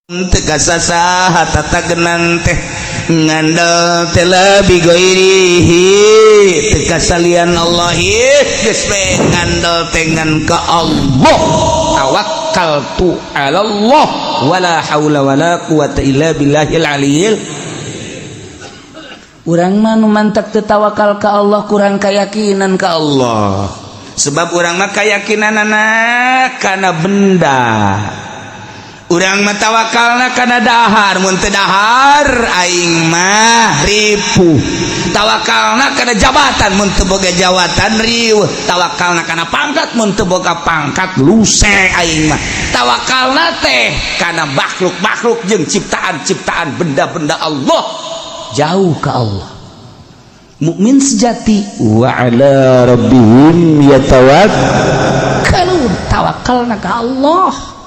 Teu kasasaha tatagenan teh ngandel teh lebih ghairihi, teu kasalian Allah. Geus we ngandel teh ngan ka Allah. Tawakkaltu ala Allah, wala haula wala quwata illa billahil aliyil. Urang mah nu mantak teu tawakal ka Allah, kurang keyakinan ka Allah, sebab urang mah keyakinanana kana benda. Urang mah tawakalna kana dahar, mun teu dahar aing mah ripuh. Tawakalna kana jabatan, mun teu boga jabatan riweuh. Tawakalna kana pangkat, mun teu boga pangkat luse aing mah. Tawakalna teh kana makhluk-makhluk jeung ciptaan-ciptaan benda-benda Allah, jauh ke Allah. Mukmin sejati wa ala rabbihim yatawakkalun, tawakalna ka Allah.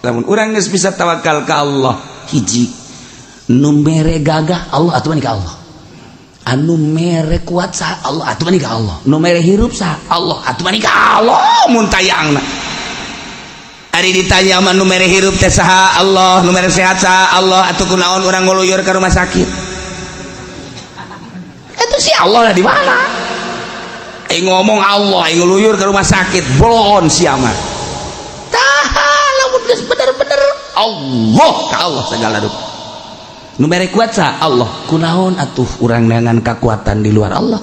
Lamun urang geus bisa tawakal ka Allah, hiji, nu mere gagah Allah atuh ka Allah, anu mere kuat saha? Allah atuh ka Allah. Nu mere hirup saha? Allah atuh ka Allah. Mun tayangna ari ditanya mah, nu mere hirup teh saha? Allah. Nu mere sehat saha? Allah. Atuh kunaon urang nguluyur ke rumah sakit? Itu si Allah lah di mana? Aing ngomong Allah, aing nguluyur ke rumah sakit, bolon sia mah. Tah, lamun geus bener-bener Allah ka Allah segala rupa. Nu mere kuat saha? Allah. Kunaon atuh urang neangan kekuatan di luar Allah?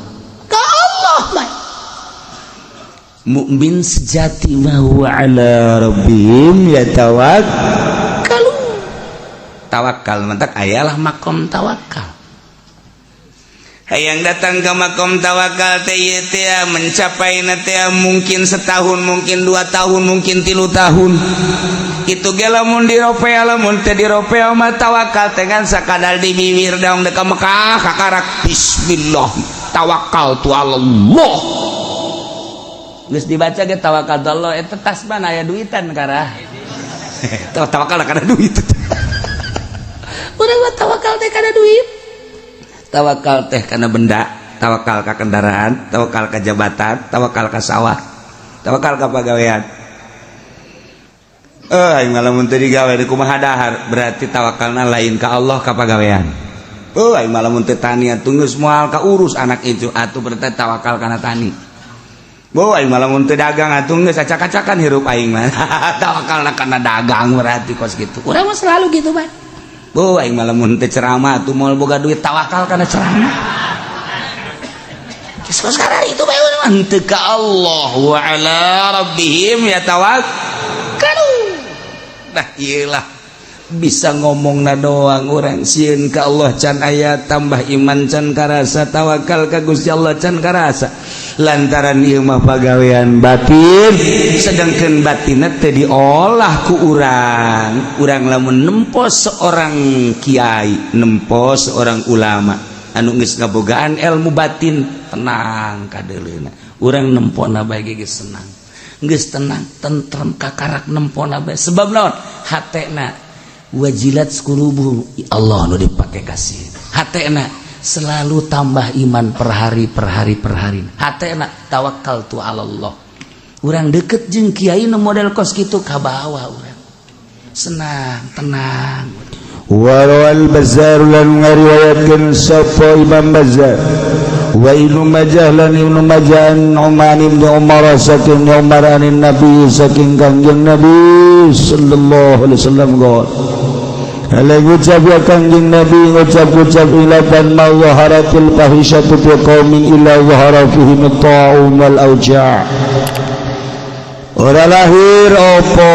Ka Allah mah. Mukmin sejati mah wa ala rabbihim yatawakkalun. Tawakal mantak ayalah makom tawakal. Hayang datang ke makom tawakal teh teh mencapai teh mungkin setahun, mungkin 2 tahun, mungkin 3 tahun. Itu ge lamun diropea. Lamun teh diropea mah, tawakal teh kan sakadar di bibir dong. Deka Mekah kakarak bismillah tawakal tu Allah, geus dibaca ge tawakal Allah. Eta tas mana aya duitan karah tawakal kana duit. Urang mah tawakal teh kana duit, tawakal teh kana benda, tawakal ka kendaraan, tawakal ka jabatan, tawakal ka sawah, tawakal ka pagawean. Eh, aing lamun teu digawe di kumaha dahar? Berarti tawakalna lain ka Allah, ka pagawean. Oh, aing lamun teu tani atuh geus moal ka urus anak itu atuh, berarti tawakal kana tani. Bo, aing lamun teu dagang atuh geus acak-acakan hirup aing mah, tawakalna kana dagang berarti kos kitu. Urang mah selalu gitu, Bang. Bo, aing lamun teu ceramah atuh moal boga duit, tawakal kana ceramah. Sekarang itu bae urang mah henteu ka Allah. Wa ala rabbihim yatawakkalun. Nah, iyalah, bisa ngomong na doang. Orang sieun ka Allah can aya, tambah iman can karasa, tawakal ka Gusti Allah can karasa, lantaran ieu mah pagawean batin, sedangkan batinna teh diolah ku urang. Urang lamun nempo seorang kiai, nempo seorang ulama anu geus ngabogaan ilmu batin, tenang kadeuleuna. Urang nempona bae ge senang, geus tenang tentrem kakarak nempona bae. Sebab naon? Hatena wajilat qulubuhum, Allah nu dipake kasih. Hatena selalu tambah iman per hari, per hari, per hari. Hatena tawakal tu Allah. Urang deket jeung kiai nu model kos kitu, kabawa urang senang, tenang. Warawal Bazzar, lan ngariwayatkeun sapa Imam Bazzar wa Ibnu Majah lan Ibnu Majah, an Uman ibnu Umar, saking Umar, anin Nabi, saking Kangjeng Nabi sallallahu alaihi wasallam, qol. Ala ngucap ya Kangjeng Nabi, ngucap-ngucap ilatan ma zaharatil fahisyatu fi qaumin illa zahara fihim at-ta'un wal auja'. Ora lahir opo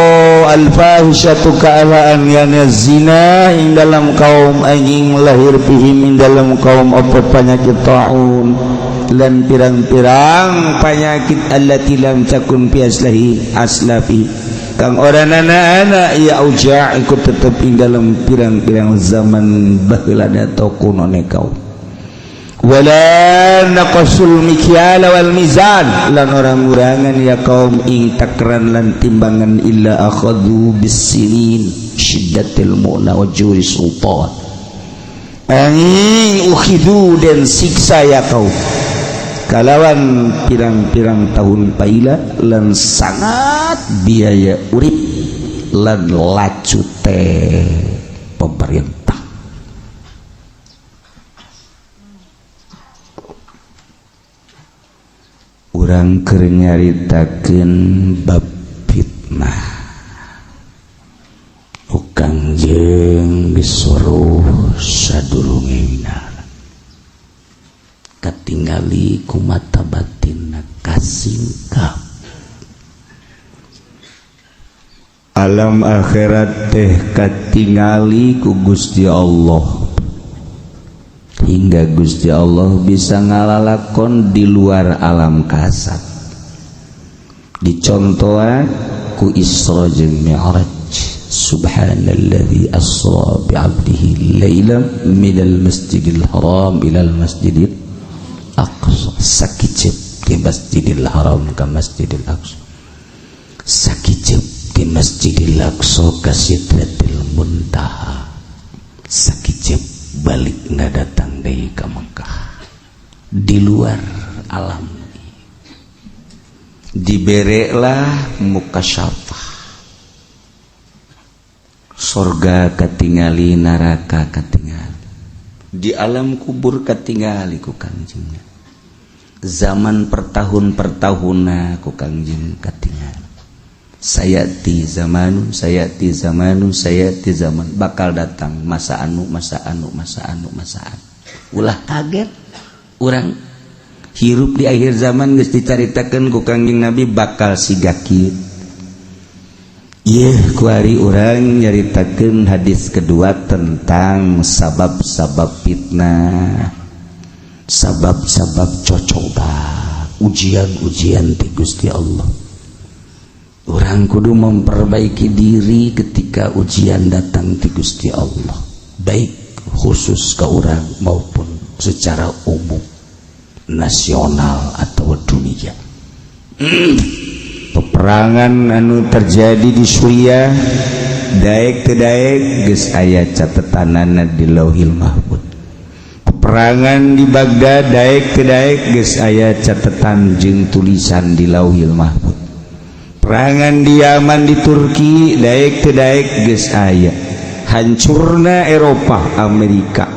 al-fahisyatu, keadaan yang zina, ing dalam kaum, anjing lahir fihim, ing dalam kaum, opo penyakit ta'un lan pirang-pirang penyakit allati lam takun fi aslahi aslafi, kang ora nana ya auja' ikut tetep ing dalam pirang-pirang zaman baheula atau kunone kaum. Wala naqasul mikyal wal mizan, lan orang ngurangan ya kaum ing takran lan timbangan, illa akhadhu bisinin syiddatil mu'na wa juri sultan, angin ukhidu dan siksa ya kaum kalawan pirang-pirang tahun paila lan sangat biaya urip. lan lacute pemerintah. Urang keur nyaritakeun bab fitnah. Ukang jeung disuruh sadurunge winara. Katingali ku mata batinna kasingkap. Alam akhirat teh katingali ku Gusti Allah. Hingga Gusti Allah bisa ngalalakon di luar alam kasat. Dicontohan ku Isra jeung Mi'raj. Subhanalladzi asra bi'abdihi lailan minal masjidil haram ilal masjidil aqsa. Sakicep di Masjidil Haram ka Masjidil Aqsa. Sakicep di Masjidil Aqsa ka Sidratil Muntaha. Sakicep balik nggak datang deui ka Mekah. Di luar alam dibereklah mukasyafah. Sorga katingali, neraka katingali, di alam kubur katingali ku Kangjengna. Zaman pertahun-pertahunna ku Kangjeng katingali. Sayati zamanu, sayati zamanu, sayati zaman, bakal datang masa anu, masa anu, masa anu, masa anu. Ulah kaget urang hirup di akhir zaman geus dicaritakeun ku Kangjeng Nabi bakal siga kieu. Yeuh kuari urang nyaritakeun hadis kedua tentang sabab-sabab fitnah, sabab-sabab cocoba, ujian-ujian ti Gusti Allah. Urang kudu memperbaiki diri ketika ujian datang ti Gusti Allah, baik khusus ke urang maupun secara umum nasional atau dunia. Peperangan anu terjadi di Suriah daek teu daek geus aya catetanana di Lauhil Mahfud. Peperangan di Baghdad daek teu daek geus aya catetan jeung tulisan di Lauhil Mahfud. Peperangan di Yaman, di Turki daek teu daek geus aya. Hancurna Eropa, Amerika,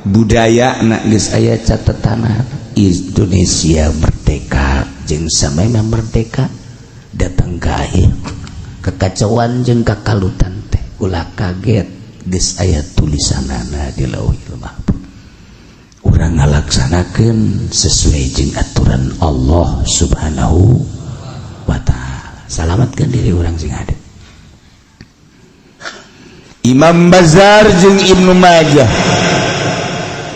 budaya na geus aya catetanana. Indonesia merdeka jeung samemeh merdeka datang ke akhir kekacauan jeung kakalutan teh ulah kaget geus aya tulisanana di Lauhil Mahfuz. Urang ngalaksanakeun sesuai jeung aturan Allah Subhanahu wa ta'ala. Salamatkeun diri urang sing ada. Imam Bazar jeung Ibnu Majah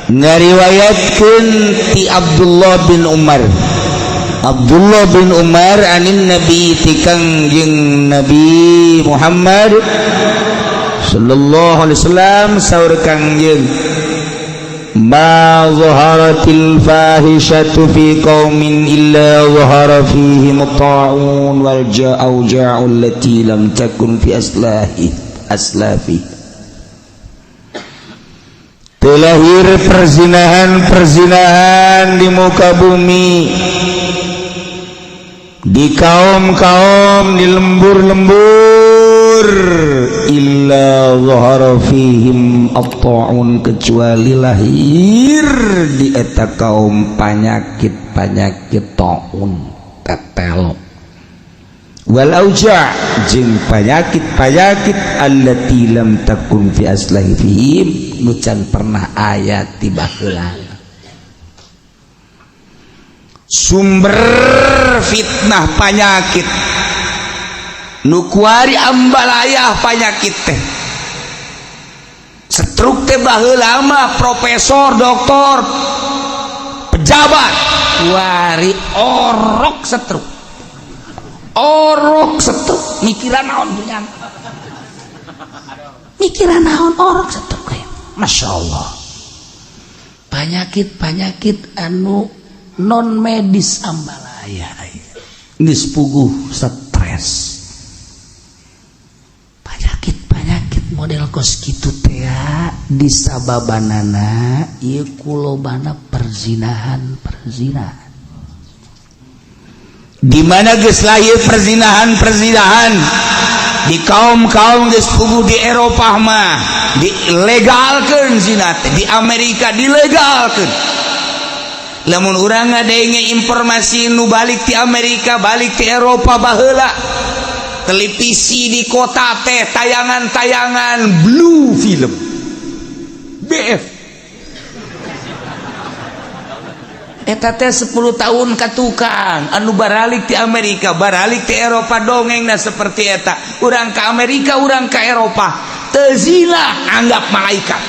ngariwayatkeun ti Abdullah bin Umar. Abdullah bin Umar anin Nabi ti Kangjeng Nabi Muhammad sallallahu alaihi wasallam saur Kangjeng, ma zaharatil fahishatu fi qaumin illa zahara fihim at-ta'un wal ja'u allati lam takun fi aslahi aslafi. Terlahir perzinahan-perzinahan di muka bumi, di kaum-kaum, di lembur-lembur, illa zahara fihim at-ta'un, kecuali lahir di eta kaum penyakit-penyakit ta'un, tetelo, wal auja' jeung penyakit-penyakit allati lam takun fi aslahi fihim, nu can pernah aya ti baheula. Sumber fitnah penyakit nu kuari ambalayah penyakit teh stroke teh baheula mah profesor, doktor, pejabat, kuari orok stroke, orok stroke, mikiran naon dunya, mikiran naon orok stroke kayak Masya Allah. Penyakit-penyakit anu non medis ambalaya geus puguh stres. Penyakit-penyakit model kos kitu teh disababanana ieu kulobana perzinahan-perzinahan. Di mana geus lahir perzinahan-perzinahan, Di kaum-kaum geus puguh di Eropah mah dilegalkeun zina teh, di Amerika dilegalkeun. Lamun urang ngadenge informasi nu balik di Amerika, balik di Eropa, baheula televisi di kota teh tayangan-tayangan blue film BF eta teh 10 tahun ka tukang anu baralik di Amerika, baralik di Eropa, dongengna seperti eta. Urang ke Amerika, urang ke Eropa, teu zina anggap malaikat,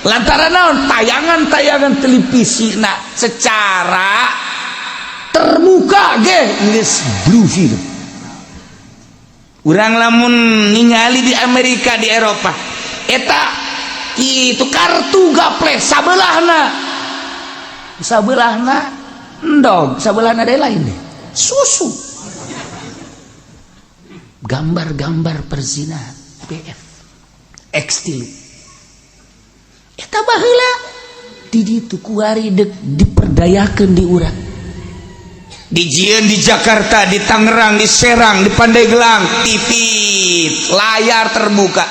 lantaran naon? Tayangan-tayangan televisi nah secara terbuka ge geus blue film. Urang lamun ningali di Amerika, di Eropa, eta itu kartu gaple sabelahna, sabelahna endog, sabelahna deui lain deh susu, gambar-gambar perzinahan BF X tilu. Eta baheula di ditu, kuari dek diperdayakeun di urang. Dijieun di Jakarta, di Tangerang, di Serang, di Pandeglang, TV layar terbuka.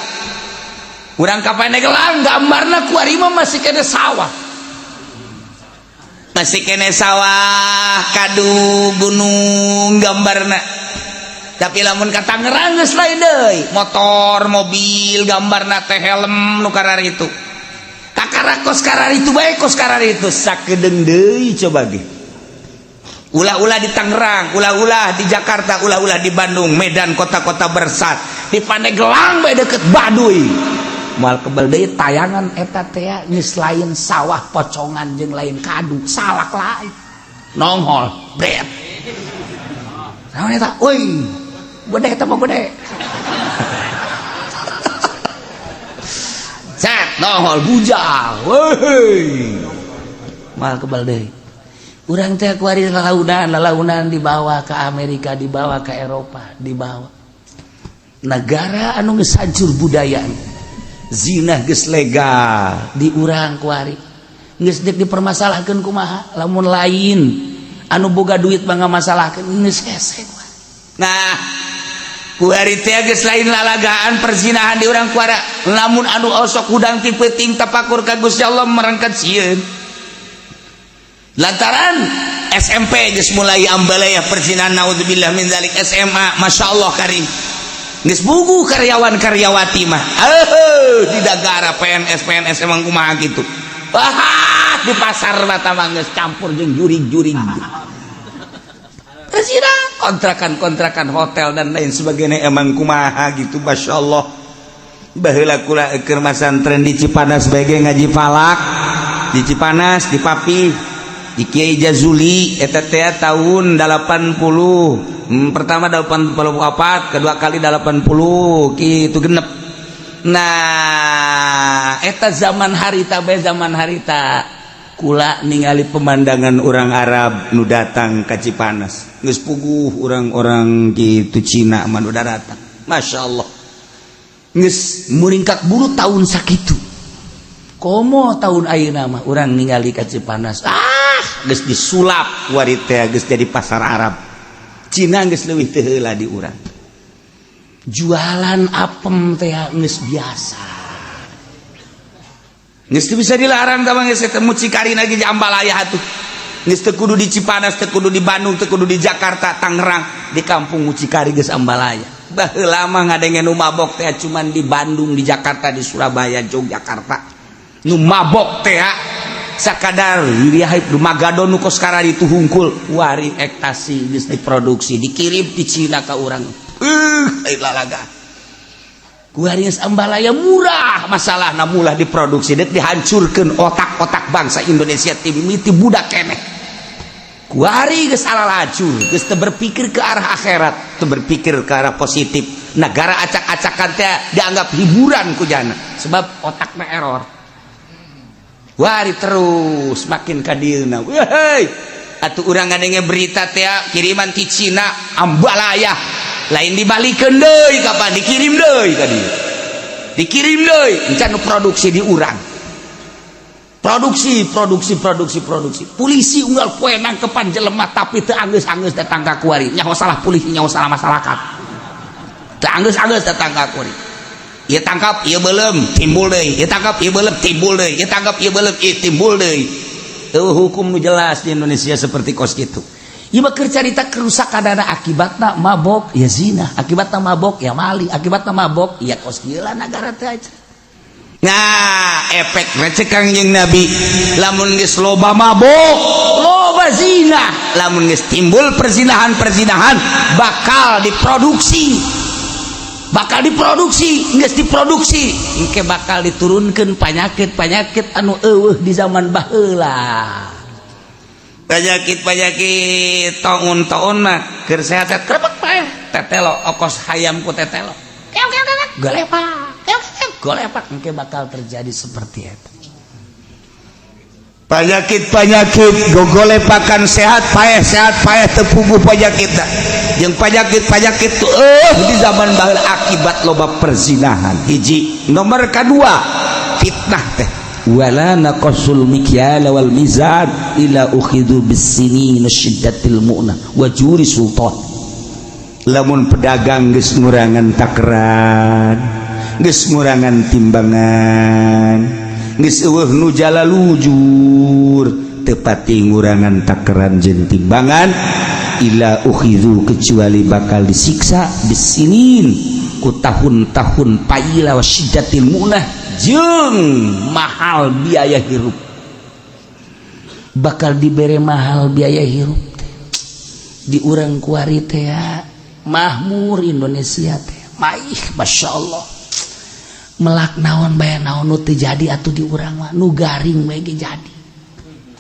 Urang ka Pandeglang, gambarna kuari mah masih kena sawah, masih kena sawah, kadu, gunung gambarna. Tapi lamun ka Tangerang geus lain deui, motor, mobil gambarna teh, helm nu kararitu. Kakara kos kararitu bae, kos kararitu sakedeung deui. Coba ge ulah-ulah di Tangerang, ulah-ulah di Jakarta, ulah-ulah di Bandung, Medan, kota-kota bersat, di Pandeglang bae deket Baduy, moal kebel deui tayangan eta teh. Geus lain sawah, pocongan jeung lain kadu, salak lain nongol bret. Naon eta? Euy, gede eta mah, gede. Set nongol bujang. Weuy, moal kebel deui. Urang teh kuari lalaunan lalaunan dibawa ke Amerika, dibawa ke Eropa, dibawa negara anu geus hancur budaya. Zina geus legal di urang kuari, geus dek dipermasalahkeun kumaha? Lamun lain anu boga duit mah ngamasalahkeun, geus hese. Nah, kuari teh geus lain lalagaan perzinahan di urang kuara. Lamun anu osok hudang ti peuting tapakur ka Gusti Allah merangkat sieun, lantaran SMP geus mulai ambalaya perzinahan, naudzubillah min dzalik. SMA, Masya Allah karim, geus bugu karyawan karyawati mah di negara PNS PNS emang kumaha gitu. Wah, di pasar mata mah geus campur jeung jurig-jurig perzinahan, kontrakan-kontrakan hotel dan lain sebagainya emang kumaha gitu. Masya Allah, baheula kula keur masantren di Cipanas sebagai ngaji falak di Cipanas, di Papi, di Kiai Jazuli eta teh tahun 80, pertama 84, kedua kali 80 gitu genep. Nah, eta zaman harita bae, zaman harita kula ningali pemandangan orang Arab nu datang ka Cipanas, geus puguh orang-orang gitu Cina mah nu datang. Masya Allah, geus muringkak buru tahun sakitu. Komo tahun ayeuna mah urang ningali ka Cipanas, ah, geus disulap wari teh, geus jadi pasar Arab. Cina geus leuwih teu heula di urang. Jualan apem teh geus biasa, geus teu bisa dilarang tah geus teh. Mucikari lagi jambalaya atuh geus teu kudu di Cipanas, teu kudu di Bandung, teu kudu di Jakarta, Tangerang, di kampung mucikari geus ambalaya. Baheula mah ngadenge nu mabok teh cuman di Bandung, di Jakarta, di Surabaya, Yogyakarta. Nu mabok teh sakadar nu magadon, nu kos itu hungkul. Wari ekstasi geus diproduksi, dikirim di Cina ka urang. Lalaga kuari geus ambalaya murah, masalahna mulah diproduksi dek dihancurkeun otak-otak bangsa Indonesia ti mimiti budak keneh. Kuari geus lacur, geus teu berpikir ke arah akhirat, teu berpikir ke arah positif. Negara acak-acakan teh dianggap hiburan ku jana, sebab otakna error. Wari terus makin ka dieuna, wehey atuh urang ngadenge berita teh kiriman ti Cina ambalaya, lain dibalikeun deui, kapan dikirim deui ka dieu, dikirim deui. Encan nu produksi di urang, produksi, produksi, produksi, produksi. Polisi unggal poe nangkepan jelema, tapi teu anggeus-anggeus datang ka kuari. Nyaho salah polisi, nyaho salah masyarakat. Teu anggeus-anggeus datang ka kuring. Ieu tangkap, ieu beuleum, timbul deui. Ieu tangkap, ieu beuleum, timbul deui. Ieu tangkap, ieu beuleum, ieu timbul deui. Euweuh hukum nu jelas di Indonesia seperti kos kitu. Ieu mah keur carita kerusakan, akibatna mabok ya zina, akibatna mabok ya mali, akibatna mabok ya kos kieu lah nagara teh. Nah, efek recek Kangjeng Nabi, lamun geus loba mabok, loba zina, lamun geus timbul perzinahan-perzinahan, bakal diproduksi, bakal diproduksi, geus diproduksi engke bakal diturunkan penyakit-penyakit anu euweuh di zaman baheula, penyakit-penyakit taun-taun mah keur sehat krebek paeh tetelo, okos hayam ku tetelo, keok keok keok, golepak keok keok, golepak. Engke bakal terjadi seperti itu. Penyakit-penyakit gogolepakan, sehat paeh, sehat paeh, teu puguh penyakit jeung penyakit-penyakit tuh di zaman baheula akibat loba perzinahan. Hiji, nomor kedua fitnah teh, wala naqasul mikyal wal mizan illa ukhidhu bisinin syiddatil mu'nah wa juri sultan. Lamun pedagang geus ngurangan takaran, geus ngurangan timbangan, geus euweuh nu jalalujur, tepati ngurangan takaran jeung timbangan, illa ukhidhu, kecuali bakal disiksa, bisinin, ku tahun-tahun paila, wa syiddatil mu'nah, jeung mahal biaya hirup, bakal dibere mahal biaya hirup teh. Di urang kuari teh ya, mahmur Indonesia teh maih, Masya Allah, melak naon bae, naon nu teu jadi atuh di urang mah, nu garing bae ge jadi.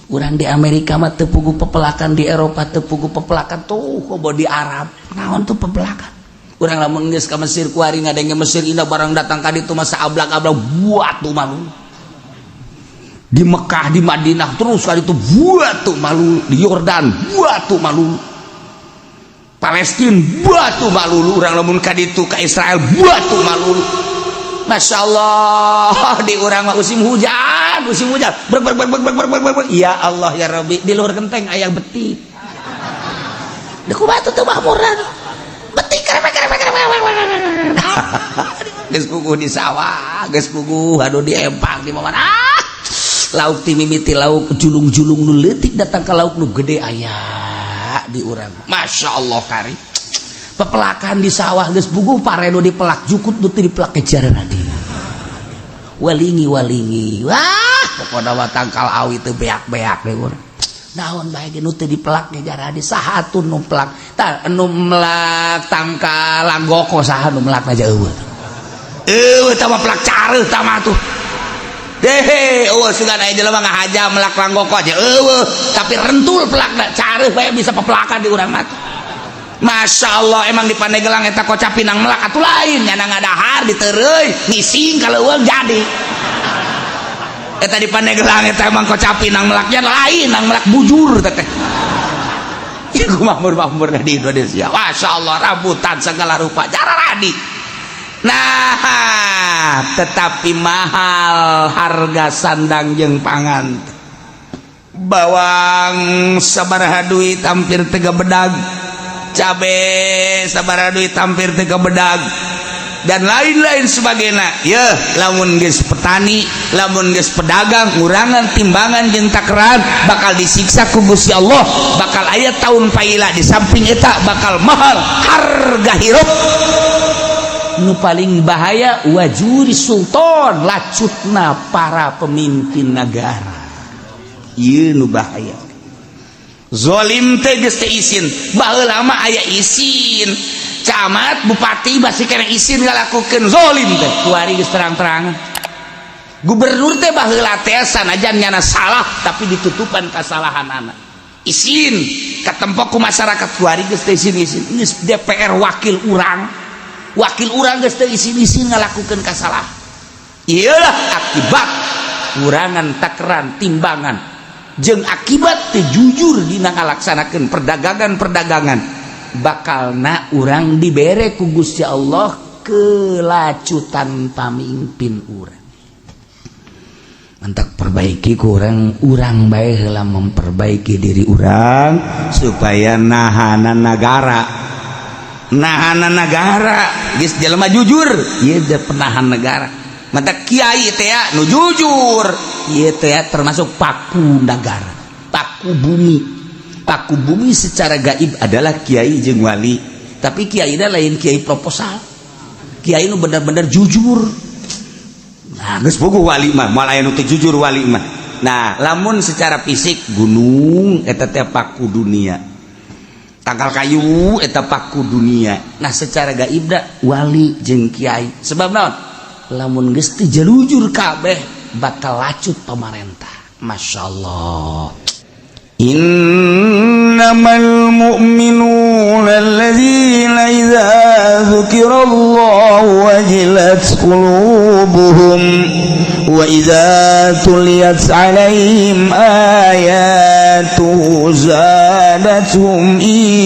Urang di Amerika mah teu puguh pepelakan, di Eropa teu puguh pepelakan tuh, kobo di Arab naon tuh pepelakan. Urang lamun geus ka Mesir kuari, ngadenge Mesir indah, barang datang ka ditu masa ablak-ablak buat tuh malu. Di Mekah, di Madinah terus ka ditu buat tuh malu, di Yordan buat tuh malu, Palestina buat tuh malu. Urang lamun ka ditu ka Israel buat tuh malu. Masya Allah, di urang mah musim hujan, musim hujan ber ber ber ber ber ber ber, ber. Ya Allah ya Rabbi, di luar genteng aya betik. Di kumaha tuh mahmuran betik kerepek kerepek kerepek, geus puguh di sawah, geus puguh aduh di empang, di mana. Ah, lauk ti mimiti lauk julung-julung nu leutik datang ke lauk nu gede aya di urang. Masya Allah, kari pepelakan di sawah geus puguh pare nu dipelak jukut, nu teu dipelak kejar lagi walingi walingi. Wah, pokona mah tangkal awi teu beak-beak deh urang, naon bae ge nu teu dipelak ge jaradi. Saha atuh nu pelak? Tah, nu melak tangkal langgoko saha? Nu melak aja euweuh, euweuh. Tah mah pelak careuh tah mah tuh deh, euweuh. Sugan aya jelema ngahaja melak langgoko aja euweuh, tapi rentul pelakna, careuh bae bisa pepelakan di urang mah. Masya Allah, emang di Pandeglang eta kocap pinang melak atuh lain, nyana ngadahar ditereuy ngising kalau euweuh jadi eta di Pandeglang. Eta emang kocap pinang melaknya lain, nang melak bujur teteh. Iku makmur-makmur di Indonesia. Masya Allah, rambutan segala rupa cara radi. Nah, tetapi mahal harga sandang jeung pangan. Bawang sabaraha duit hampir tiga bedag, cabe sabaraha duit hampir tiga bedag, dan lain-lain sebagainya ya. Lamun geus petani, lamun geus pedagang ngurangan timbangan jeung takaran, bakal disiksa ku Gusti Allah, bakal aya tahun paila. Di samping eta bakal mahal harga hirup. Nu paling bahaya wajuri sultan, lacutna para pemimpin negara. Ieu nu bahaya, zolim teh geus teu isin. Baheula mah aya isin camat, bupati, masih kena isin ngalakukeun zolim teh. Kuari geus terang-terangan. Gubernur teh baheula teh sanajan nyana salah, tapi ditutupan kesalahan anak, isin katempok ku masyarakat. Kuari geus teu isin-isin. Geus DPR, wakil urang, wakil urang geus teu isin-isin ngalakukeun kasalahan. Iyalah akibat kurangan takaran timbangan jeung akibat teu jujur dina ngalaksanakeun perdagangan-perdagangan, bakal na urang dibere ku Gusti Allah kelacutan pamimpin urang. Mantak perbaiki kurang urang bae heula, memperbaiki diri urang supaya nahanan negara. Nahanan negara geus jelema jujur ieu teh penahan negara. Mata kiai teh nu jujur ieu teh termasuk paku negara, paku bumi. Paku bumi secara gaib adalah kiai jeung wali, tapi kiai lain kiai proposal, kiai nu bener-bener jujur. Nah, geus puguh wali mah moal aya nu teu jujur wali mah. Nah, lamun secara fisik gunung eta teh paku dunia, tangkal kayu eta paku dunia. Nah, secara gaibda wali jeung kiai, sebab naon? Lamun geus teu jalujur kabeh bakal lacut pamarentah. Masya Allah. Innamal mu'minuna alladzina idza dzukirallahu wajilat qulubuhum wa idza tuliyat alaihim ayatuhu zadatuhum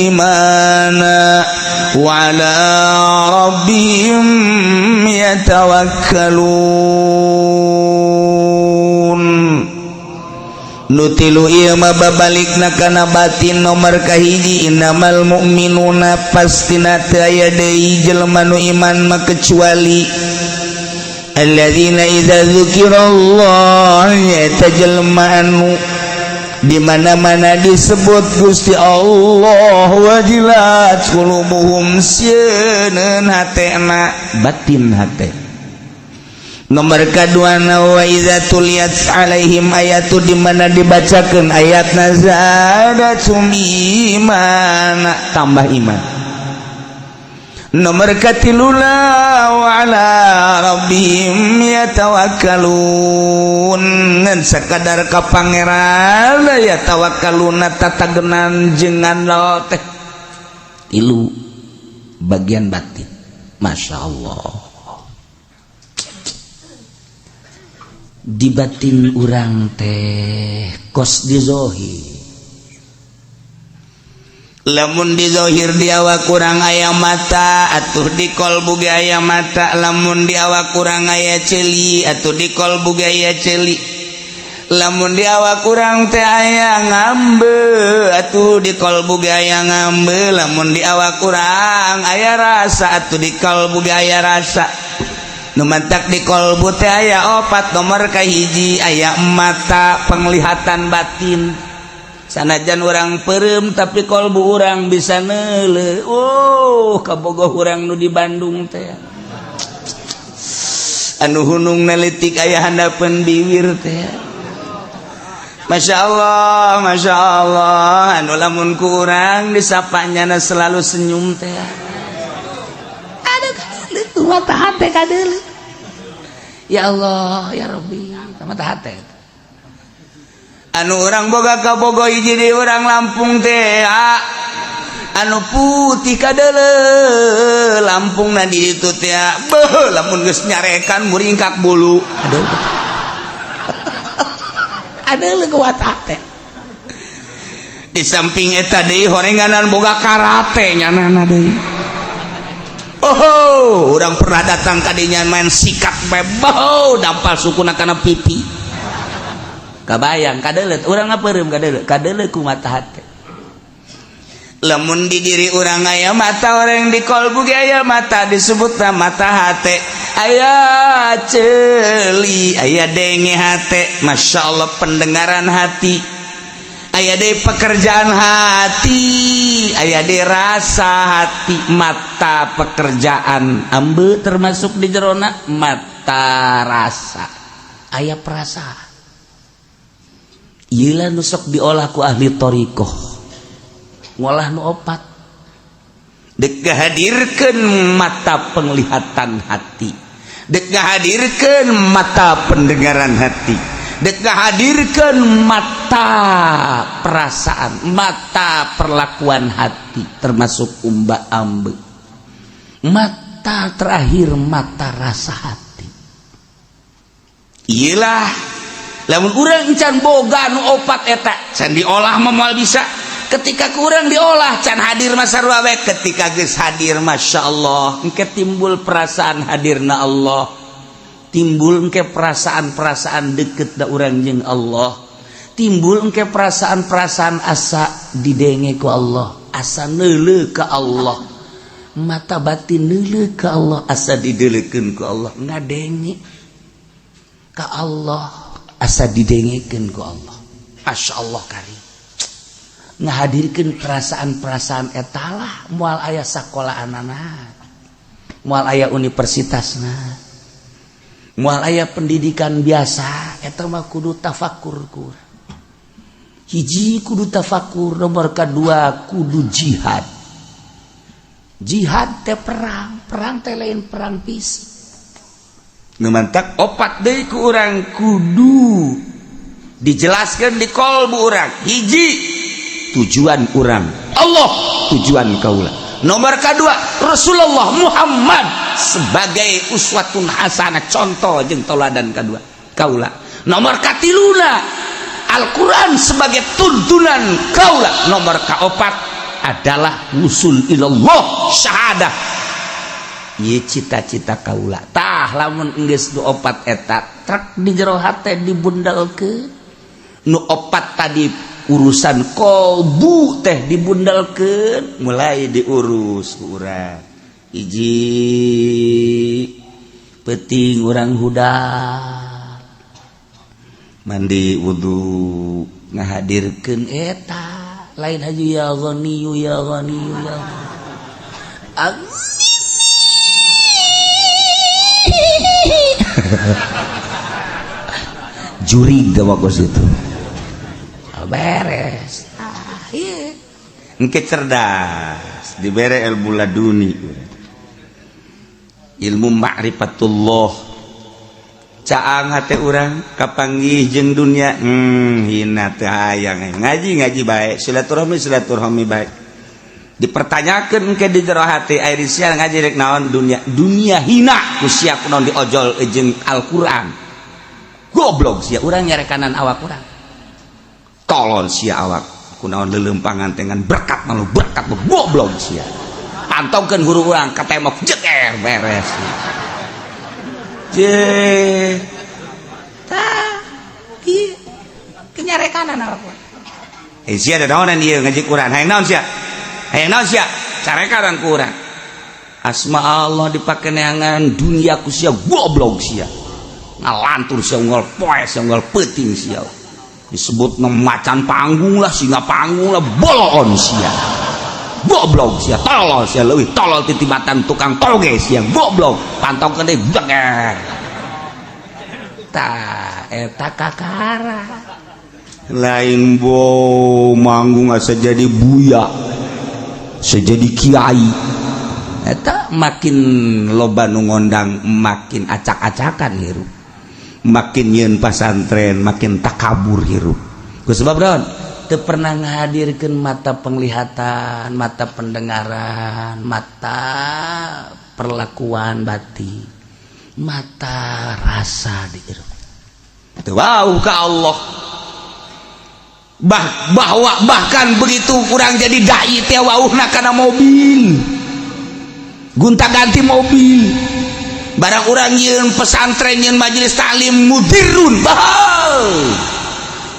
imana wa ala rabbihim yatawakkalun. Nu tilu ieu mah babalikna kana batin. Nomor kahiji, innamal mu'minuna, pastina teu aya deui jelema nu iman mah kecuali alladzina idza dzukirallah, eta jelema anu di mana-mana disebut Gusti Allah, wajilat qulubuhum, sieun hatena, batin hate. Nomor kedua, wa iza tuliyat alaihim ayatu, di mana dibacakan ayat, zadatum iman, tambah iman. Nomor katiluna, wa ala rabbihim yatawakkalun, ngan sakadar ka Pangeran ya tawakkaluna, tatagenan jeung ngandel teh. Tilu bagian batin. Masya Allah, di batin urang teh kos di zohir. Lamun di zohir di awak kurang aya mata, atuh di kolbu ge aya mata. Lamun di awak kurang aya ceuli, atuh di kolbu ge aya ceuli. Lamun di awak kurang teh aya ngambe, atuh di kolbu ge aya ngambe. Lamun di awak kurang aya rasa, atuh di kolbu ge aya rasa. Nu mantak di kolbu teh aya opat. Nomor kahiji, aya mata penglihatan batin. Sanajan urang peureum, tapi kolbu urang bisa neuleu. Oh, kabogoh urang nu di Bandung teh anu hunung nelitik aya handapeun bibir teh. Masya Allah, Masya Allah, anu lamun ku urang disapanya selalu senyum teh. Aduh, kadeuleu mata hate, kadeuleu. Ya Allah, ya Rabbi, mata hate. Anu urang boga kabogoh hiji di urang Lampung teh anu putih, kadeuleu Lampung na di ditu teh. Beuh, lamun geus nyarekan muringkak bulu. Aduh, aduh, kuat hate. Di samping eta deui, horenganan boga karate nyanana deui. Oh, urang pernah datang kadinya main sikat bae, dampal sukuna kana pipi. Kabayang kadeuleu urang ngapeureum, kadeuleu, kadeuleu ku mata hate. Lamun di diri urang aya mata, orang di kolbu ge aya mata, disebutna mata hate. Aya ceuli, aya denge hate, Masya Allah, pendengaran hati. Aya deui pekerjaan hati, aya deui rasa hati. Mata pekerjaan ambe termasuk di jerona mata rasa, aya perasaan. Ieu nu sok diolah ku ahli thoriqoh, ngolah nu opat. Dek ngahadirkeun mata penglihatan hati, dek ngahadirkeun mata pendengaran hati, dek ngahadirkeun mata perasaan, mata perlakuan hati, termasuk umba ambe. Mata terakhir, mata rasa hati. Iyalah, lamun urang can boga nu opat eta, can diolah mah moal bisa. Ketika kurang diolah, can hadir masa wae. Ketika geus hadir, Masya Allah, engke timbul perasaan hadirna Allah, timbul engke perasaan-perasaan deket da urang jeung Allah, timbul engke perasaan-perasaan asa didenge ku Allah, asa neuleu ka Allah. Mata batin neuleuh ka Allah asa dideulekeun ku Allah, ngadenge ka Allah asa didengekeun ku Allah. Masya Allah karim. Ngahadirkeun perasaan-perasaan etalah moal aya sakolahanana, moal aya universitasna, moal aya pendidikan biasa. Eta mah kudu tafakur ku. Hiji kudu tafakur, nomor kedua kudu jihad. Jihad teh perang, perang teh lain perang fisik. Nu mantak opat deui ku urang kudu dijelaskan di kolbu urang. Hiji tujuan urang Allah, tujuan kaula. Nomor kedua Rasulullah Muhammad sebagai uswatun hasanah, contoh jeung toladan kedua kaula. Nomor katiluna Al-Quran sebagai tuntunan kaula. Nomor kaopat adalah wusul ilallah, syahadah. Ieu cita-cita kaula. Tah lamun geus nu opat eta trek di jero hate dibundalkeun. Nu opat tadi urusan kolbu teh dibundalkeun, mulai diurus ku urang. Hiji peuting urang hudang mandi wudu ngahadirkeun eta lain haji ya ghaniyu ya ghaniyu ya Agni. Jurig teh waktu itu beres. Ah, iya. Engke cerdas dibere ilmu laduni, ilmu ma'rifatullah. Caang hate urang kapanggih jeung dunia, hina teu hayang ngaji ngaji bae, silaturahmi silaturahmi bae. Dipertanyakeun ke di jero hati, ari sia ngaji rek naon? Dunia, dunia hina ku sia, kunaon diojol jeung Al-Qur'an, goblok sia. Urang nyarekanan awak urang, tolol sia awak, kunaon leuleumpangan dengan berkat malu berkat, goblok sia. Pantongkeun guru urang ka tembok, jeger beres. Je tah ieu kenyarekanan awak urang. Eh, sia da naonan ieu ngaji Quran, hayang naon sia, hayang naon sia, carekaran ku urang. Asma Allah dipake neangan dunia ku sia, goblok sia, ngalantur sia, unggal poe sia, unggal peuting sia disebut macan panggung lah, singa panggung lah, boloon sia, goblok sia, tolol sia, leuwih tolol titibatan tukang toge sia, goblok. Pantongkeun deui, jeger. Tah eta kakara lain bo manggung asa jadi buya, sejadi kiai. Eta makin loba nu ngondang makin acak-acakan hirup, makin nyeun pasantren makin takabur hirup. Ku sebab naon? Teu pernah ngahadirkeun mata penglihatan, mata pendengaran, mata perlakuan batin, mata rasa di hirup. Teu wau ka Allah. Bahwa bahkan begitu kurang jadi dai teh wauhna kana mobil, gonta-ganti mobil. Barang urang nyieun pesantren, nyieun majelis taklim, mudirun bahau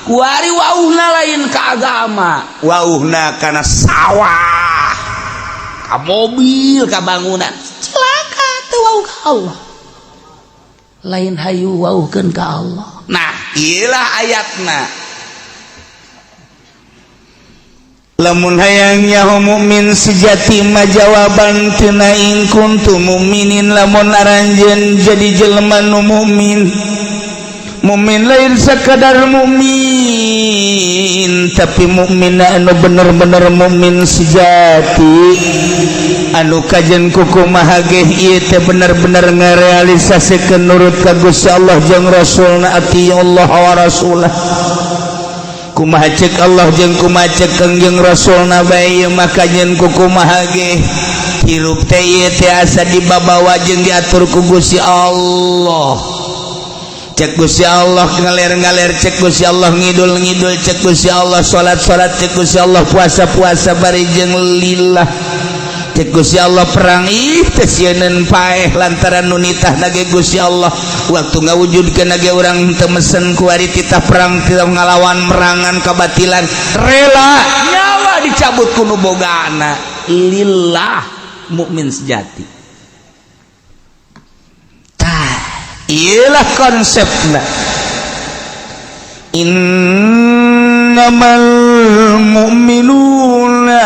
kuari wauhna lain ke agama, wauhna kana sawah, ka mobil, ka bangunan. Celaka, teu wauh ka Allah, lain hayu wauhkeun ka Allah. Nah, iyalah ayatna. Lamun hayang nyaho mukmin sejati mah jawaban tina in kuntum mukminin, lamun aranjeun jadi jelema nu mukmin. Mukmin lain sekadar mukmin, tapi mukmin anu bener-bener mukmin sejati, anu kajen kukumaha ge ieu teh bener-bener ngarealisasikeun nurut ka Gusti Allah jeung Rasulna, ati Allah wa rasulah. Kumaha cek Allah jeung kumaha cek Kangjeng Rasulna bae, maka nyeun kukumaha ge hirup teh ieu teh asa dibabawa jeung diatur ku Gusti Allah. Cek Gusti Allah ngaler-ngaler, cek Gusti Allah ngidul-ngidul, cek Gusti Allah salat-salat, cek Gusti Allah puasa-puasa bari jeung lillah, cek Gusti Allah perang ih teh sieun paeh lantaran nu nitah ge Gusti Allah. Waktu ngawujudkeun ge urang teu mesen, kuari titah perang, titah ngalawan merangan kebatilan, rela nyawa dicabut ku nu bogana lillah. Mukmin sejati. Tah, iyalah konsepna. Innamal mu'minuna,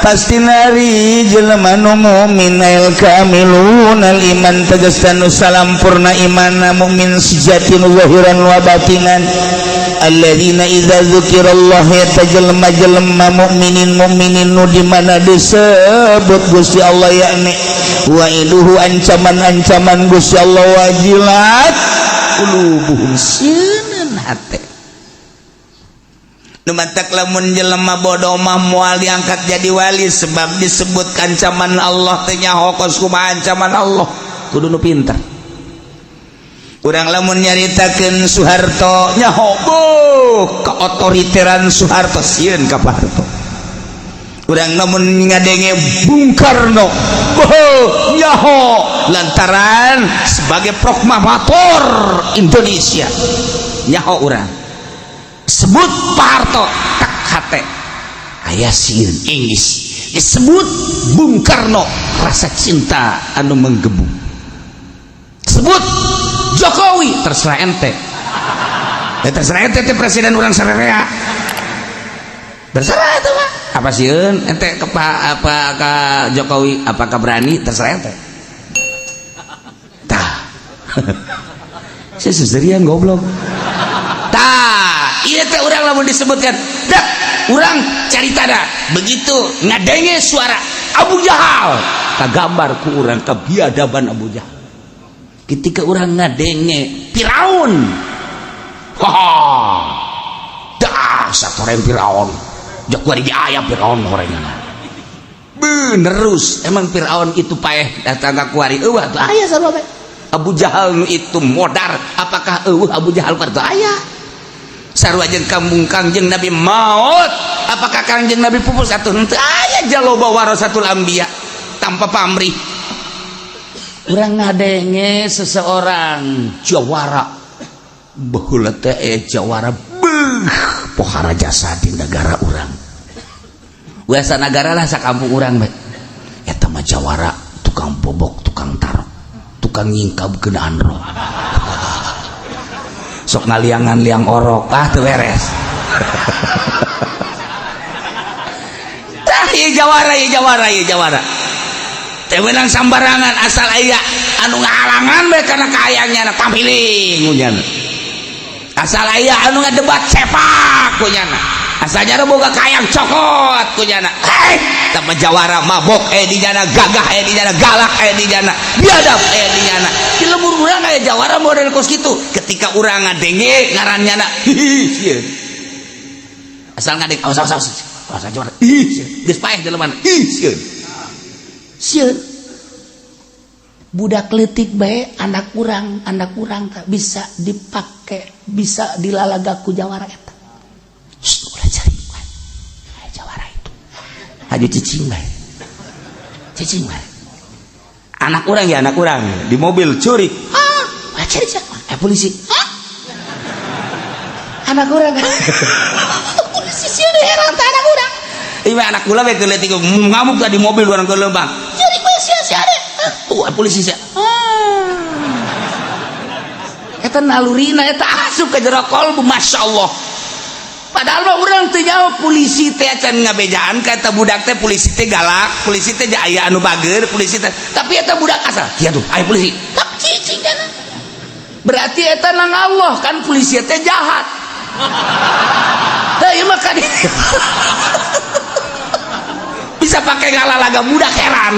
pasti nari jelema nu mukmin, al kamilun al iman, tegas nu salampurna imana, mukmin sejati nu zahiran wa batinan, alladzina idza dzukirallah, eta jelema-jelema mukminin mukminin nu di mana disebut Gusti Allah, yakni wa'iduhu, ancaman-ancaman Gusti Allah, wajilat qulubuhum, sieun hate. Nu matak lamun jelema bodoh mah moal diangkat jadi wali, sebab disebut ancaman Allah teh nyaho kos kumaha ancaman Allah. Kudu nu pintar. Urang lamun nyaritakeun Soeharto nyaho, boh, keotoriteran Soeharto, sieun ka Pak Harto. Urang lamun ngadenge Bung Karno, boh, nyaho lantaran sebagai proklamator Indonesia, nyaho urang. Sebut Pak Harto, tak hate aya sieun Inggris. Disebut Bung Karno, rasa cinta anu menggebu. Sebut Jokowi, terserah ente ya, terserah ente teh presiden urang sarerea, terserah itu mah. Apa sieun ente ke Pak, apa ke Jokowi, apakah berani, terserah ente. Tah, saya seserian goblok. Tah, iya teh urang lamun disebutkan dak urang carita dah, begitu ngadenge suara Abu Jahal, kagambar ku urang kebiadaban Abu Jahal. Ketika urang ngadenge Firaun, haha, dasar orang Firaun, jak kuari aya Firaun horengan benerus. Emang Firaun itu paeh datang ka kuari? Eueuh atuh aya sarua bae. Abu Jahal nu itu modar, apakah eueuh Abu Jahal kuari? Aya sarua jeung kampung. Kangjeng Nabi maut, apakah Kangjeng Nabi pupus atuh? Henteu, aya jaloba warasatul anbiya tanpa pamrih. Urang ngadenge seseorang jawara, baheula teh aya jawara, beuh, pohara jasa di negara urang, biasa negara lah, sakampung urang bae, eta mah jawara, tukang bobok, tukang tarok, tukang nyingkab kenaan roh, sok ngaliangan liang orok, ah, teu beres. Tah, ieu jawara, ieu jawara, ieu jawara teu meunang sambarangan. Asal aya anu ngahalangan bae kana kaayangnya, tampiling kunyana. Asal aya anu ngadebat, sepak kunyana. Asalnya boga kayang, cokot kunyana. Hei, tama jawara, mabok eh di jana, gagah eh di jana, galak eh di jana, biadab eh di jana. Di lembur urang aya jawara model kos kitu. Ketika urang ngadenge ngarannya na, hihi, sieun. Asal ngadeng, awas, awas, awas, awas, jawara, ih, sieun. Geus paeh jelema, ih, sieun, sieun. Budak leutik bae, anak urang, anak urang tak bisa dipake, bisa dilalaga ku jawara eta. Shh, ulah cari bae. Aya jawara itu, haju cicing bae, cicing bae. Anak urang ya, anak urang di mobil curi, ah, ulah cari cari, eh, polisi, ah, anak urang polisi sieun, heran teh anak urang. Iya, anak kula bae leutik ngamuk di mobil urang ke lembang, curi bae sia sia deh, tuh polisi sia. Ah, eta nalurina eta asup ke jero kolbu, masya Allah. Padahal mah urang teu nyaho polisi teh, acan ngabejaan ka eta budak teh polisi teh galak, polisi teh aya anu bager, polisi teh. Tapi eta budak asal kieu tuh aya polisi, tak cicing kan. Berarti eta nang Allah kan polisi teh jahat. Tah, ieu mah kan bisa pakai ngalalaga budak, heran.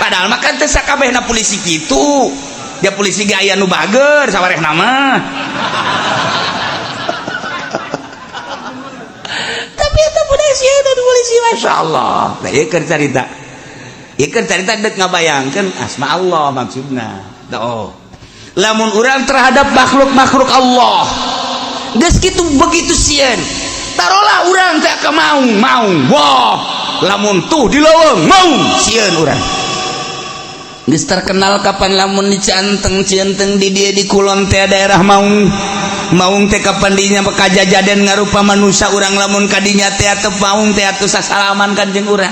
Padahal mah kan teh sakabehna polisi kitu. Dia polisi ge aya nu bager sawarehna mah. Tapi eta budak sieun polisi, masya Allah. Nah, ieu keur carita, ieu keur carita dek ngabayangkeun asma Allah maksudna. Oh, lamun urang terhadap makhluk-makhluk Allah geus kitu begitu sieun, taruhlah urang teh ke maung maung, wah, lamun tuh di leuweung maung, sieun urang. Geus terkenal kapan lamun di Cianteng, Cianteng di dia di kulon teh daerah Maung, Maung teh kapan dinya kajajaden ngarupa manusia. Urang lamun kadinya teh atau Maung teh atuh sasalaman kan jeung urang.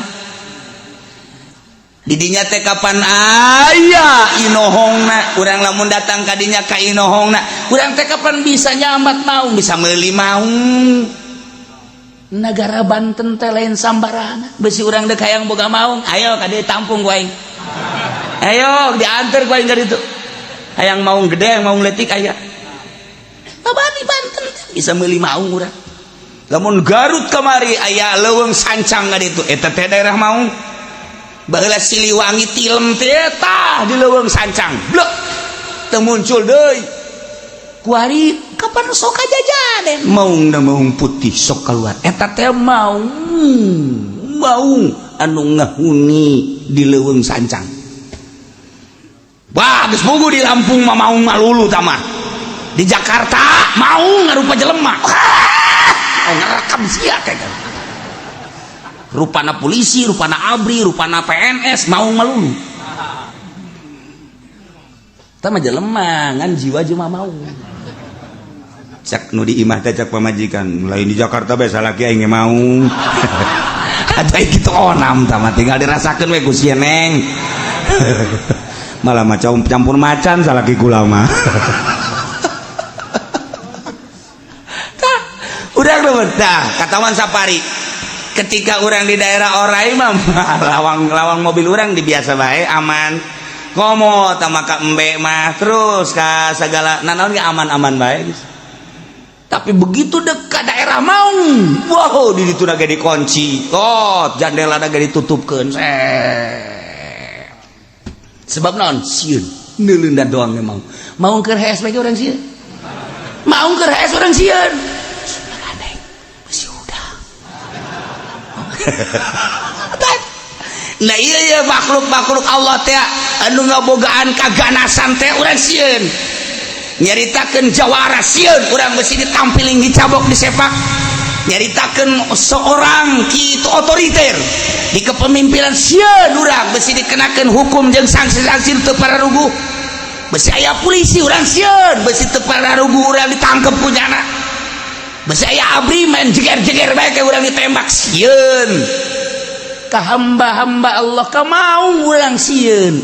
Didinya teh kapan aya inohongna? Urang lamun datang ka dinya ka inohongna, urang teh kapan bisa nyamat maung, bisa meuli maung? Negara Banten teh lain sambarangan. Besi urang dek hayang boga maung, ayo ka dieu, tampung ku aing. Ayo diantar ku aing ka ditu. Hayang maung gede, hayang maung leutik, aya. Apa di Banten teh bisa meuli maung urang. Lamun Garut kamari aya Leuweung Sancang ka ditu, eta teh daerah maung. Baheula Siliwangi tilem teh tah di Leuweung Sancang, blek teu muncul deui. Kuari kapan sok kajajaden maung na maung putih sok keluar. Eta teh maung maung anu ngahuni di Leuweung Sancang. Wah, geus puguh di Lampung mah maung malulu tah. Di Jakarta maung ngarupa jelema. Wah, ngerekam sia teh kan. Rupana polisi, rupana ABRI, rupana PNS, maung malulu. Tah mah jelema ngan jiwa jelema maung. Cak nu di imah teh, cak pamajikan, lain di Jakarta bae salaki aing ge maung. Ada gitu onam tah mah, tinggal dirasakeun we ku si Neng. Malah macam campur macan salaki kula mah. Tah, urang nu tah katawan safari. Ketika orang di daerah orai mah lawang lawang mobil orang di biasa bae, aman. Komo tama ka embe mah, terus ka segala nanaon ge aman-aman bae geus. Tapi begitu dekat daerah maung, wow, di ditu ge dikunci, oh, jandela ge ditutupkeun. Sebab naon? Sieun neuleundan doang memang. Maung keur hees bae urang sieun, maung keur hees urang sieun. Gandeng besi udah. Nah, iya iya, makhluk-makhluk Allah teh anu ngabogaan kaganasan teh urang sieun. Nyaritakeun jawara sieun urang, besi ditampiling, dicabok, disepak. Nyaritakeun seorang kitu otoriter di kepemimpinan sieun urang, besi dikenakeun hukum jeung sanksi-sanksi teu pararuguh. Besi aya polisi urang sieun, besi teu pararuguh urang ditangkep ku nyana. Besi aya ABRI main jeger-jeger bae ke urang ditembak, sieun. Ka hamba-hamba Allah, ka maung urang sieun.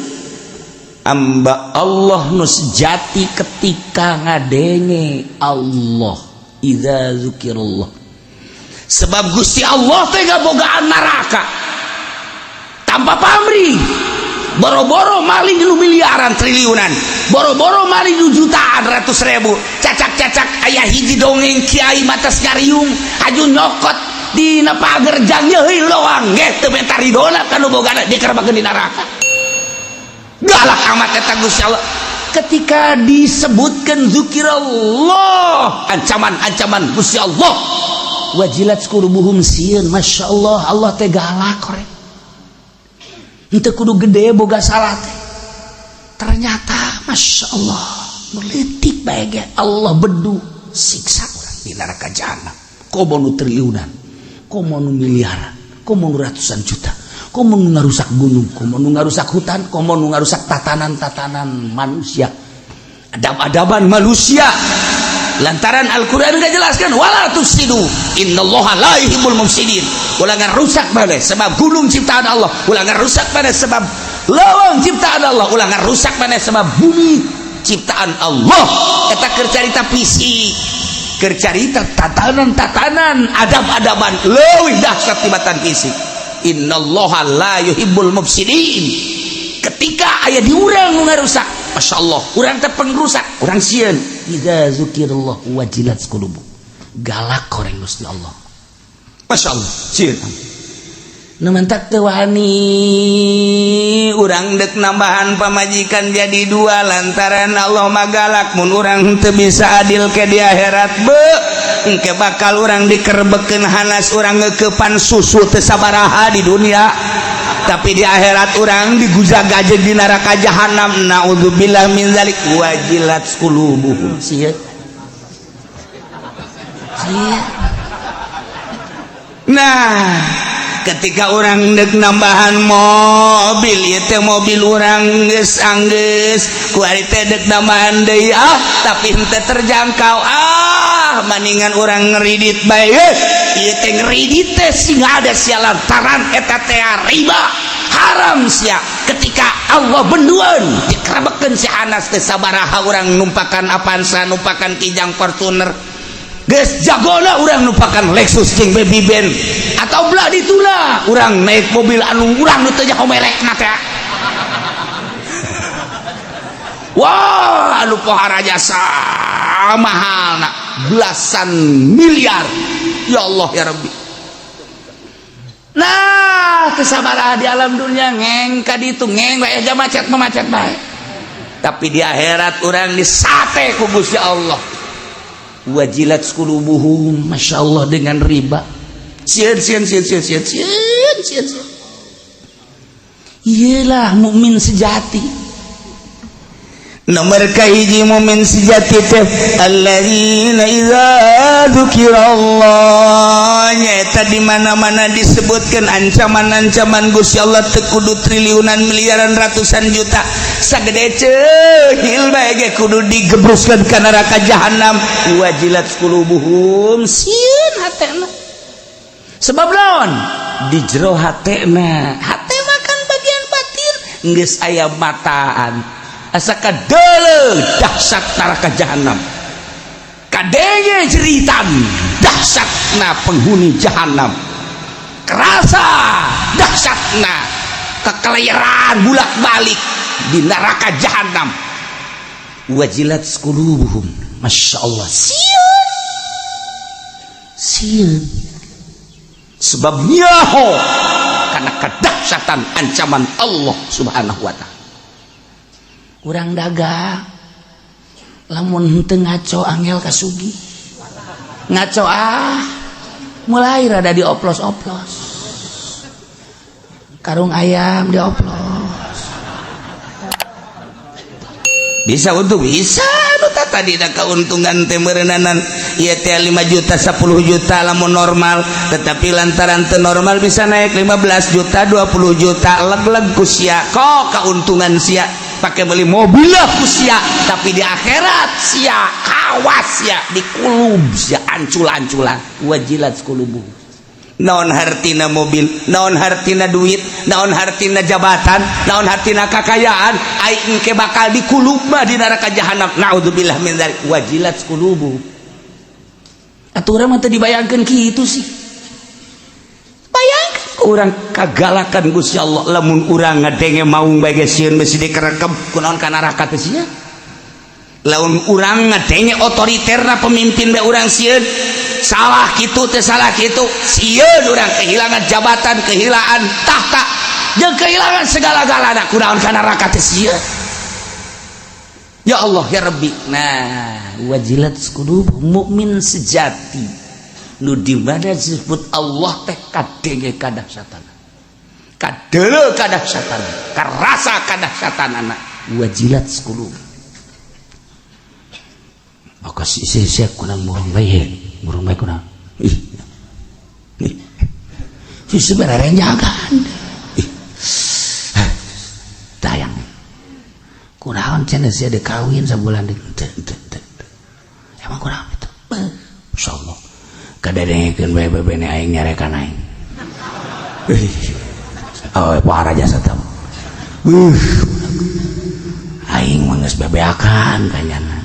Hamba Allah nu sejati ketika ngadenge Allah, idza zukirallah. Sebab Gusti Allah teh ngabogaan neraka tanpa pamrih. Boro-boro maling nu miliaran triliunan, boro-boro maling nu jutaan ratus ribu, cacak-cacak aya hiji dongeng kiai matas ngariung haju nyokot dina pager jang nyeuhi loang ge teu menta ridona ka nu bogana, dikerebakeun di neraka. Galak amat eta Gusti Allah. Ketika disebutkan zikirallah, ancaman-ancaman Gusti Allah, wajilat qulubuhum, sieun. Masya Allah, Allah teh galak korek. Henteu kudu gede boga salah teh. Ternyata Masya Allah, meletik bae ge Allah bedu siksa urang di neraka jahanam. Komo nu triliunan, komo nu miliaran, komo nu ratusan juta, komo nu ngarusak gunung, komo nu ngarusak hutan, komo nu ngarusak tatanan-tatanan manusia, adab-adaban manusia. Lantaran Al-Qur'an nggak jelaskan wala tufsidu, innallaha la yuhibbul mufsidin. Ulah rusak maneh sebab gunung ciptaan Allah, ulah rusak maneh sebab lawang ciptaan Allah, ulah rusak maneh sebab bumi ciptaan Allah. Eta keur carita fisik, keur carita tatanan-tatanan, adab-adaban leuwih dahsyat tibatan fisik. Innallaha la yuhibbul mufsidin. Ketika aya di urang nu ngarusak, Masya Allah, urang teh pengrusak, urang sieun. Idza zukirallah wajilat qulubu, galak koreng Gusti Allah. Masya Allah, sieun. Nu mantak teu wani urang dek nambahan pamajikan jadi dua, lantaran Allah mah galak. Mun urang teu bisa adil ke di akhirat, be engke bakal urang dikerebekeun hanas. Urang ngeukepan susu teu sabaraha di dunia, tapi di akhirat urang digujag-gajeg di neraka jahanam. Naudzubillah min zalik. Wajilat qulubuhum, sieun sieun. Nah, ketika orang dek nambahan mobil, ieu teh mobil urang geus anggeus, kuari teh dek nambahan deui, ah, tapi henteu terjangkau, ah, maningan urang ngeridit bae. Ieu teh ngeridit teh sing ada sia, lantaran eta teh riba. Haram sia ketika Allah benduan dikerebekeun si Anas teh. Sabaraha urang numpakan Avanza, numpakan Kijang, Fortuner, geus jagona urang numpakan Lexus jeung Baby Benz atau belah dituna urang naik mobil anu urang nu teu nyaho merekna teh. Wah, anu pohara jasa mahal nak belasan miliar. Ya Allah ya Rabbi. Nah, kesabaran di alam dunia ngeng ka ditu ngeng bae aja macet mah macet bae, tapi di akhirat urang disate ku Gusti Allah. Wajilat qulubuhum, Masya Allah, dengan riba. Sieun sieun sieun sieun sieun sieun sieun sieun. Iyalah mukmin sejati. Nomor kahiji mukmin sejati teh alladzina idza dzukirallah, nyaeta di mana-mana disebutkan ancaman-ancaman Gusti Allah, teu kudu triliunan, miliaran, ratusan juta, sagede ceuhil bae ge kudu digebruskeun ka neraka jahanam. Wajilat qulubuhum, sieun hatena. Sebab naon? Di jero hatena, hate mah kan bagian batin, geus aya mataan asa kadeuleu dahsyat neraka jahanam, kadenge jeritan dahsyatna penghuni jahanam, kerasa dahsyatna kekelayaran bulak-balik di neraka jahanam. Wajilat qulubuhum, Masya Allah, sieun sieun sebab nyaho karena kedahsyatan ancaman Allah Subhanahu wa Ta'ala. Urang dagang lamun henteu ngaco angel kasugi ngaco, ah, mulai rada dioplos-oplos, karung ayam dioplos, bisa untuk bisa nu tadi da keuntungan teh meureunana ieu teh 5 juta, 10 juta lamun normal, tetapi lantaran teu normal bisa naik 15 juta, 20 juta. Leg-leg ku sia kok keuntungan sia, pakai beli mobil lah ku sia, tapi di akhirat sia kawas sia di kulub sia ancul-anculan. Wajilat qulubu. Naon hartina mobil, naon hartina duit, naon hartina jabatan, naon hartina kakayaan, aing ke bakal dikulub mah di neraka jahanam. Naudzubillah min dzalik. Wajilat qulubu. Atuh urang mah teu dibayangkeun kitu sih. Bayangkeun urang kagalakan Gusti Allah, lamun urang ngadenge maung bae ge sieun besi dikerekep kunaon ka neraka teh sia. Lamun urang ngadenge otoriterna pemimpin bae urang sieun, salah kitu teh, salah kitu, sieun urang kehilangan jabatan, kehilangan tahta, jeung kehilangan segala-galana, kunaon ka neraka teh sieun. Ya Allah ya Rabbi. Nah, wajilat qulub mukmin sejati nu di mana disebut Allah teh kadenge kadahsyatan, kadeuleu kadahsyatan, karasa kadahsyatanana. Wajilat qulub. Maka si si kurang murung bae, murung bae kurang. Ih, ih, si sebenarnya jagaan. Ih, tayang kunaon cenah sia deuk kawin sabulan deui teu teu teu. Emang kurang itu? Insyaallah kadengekeun bae bebene aing nyarekan aing. Oh, pohara jasa teh. Aing mah geus bebeakan kanyana.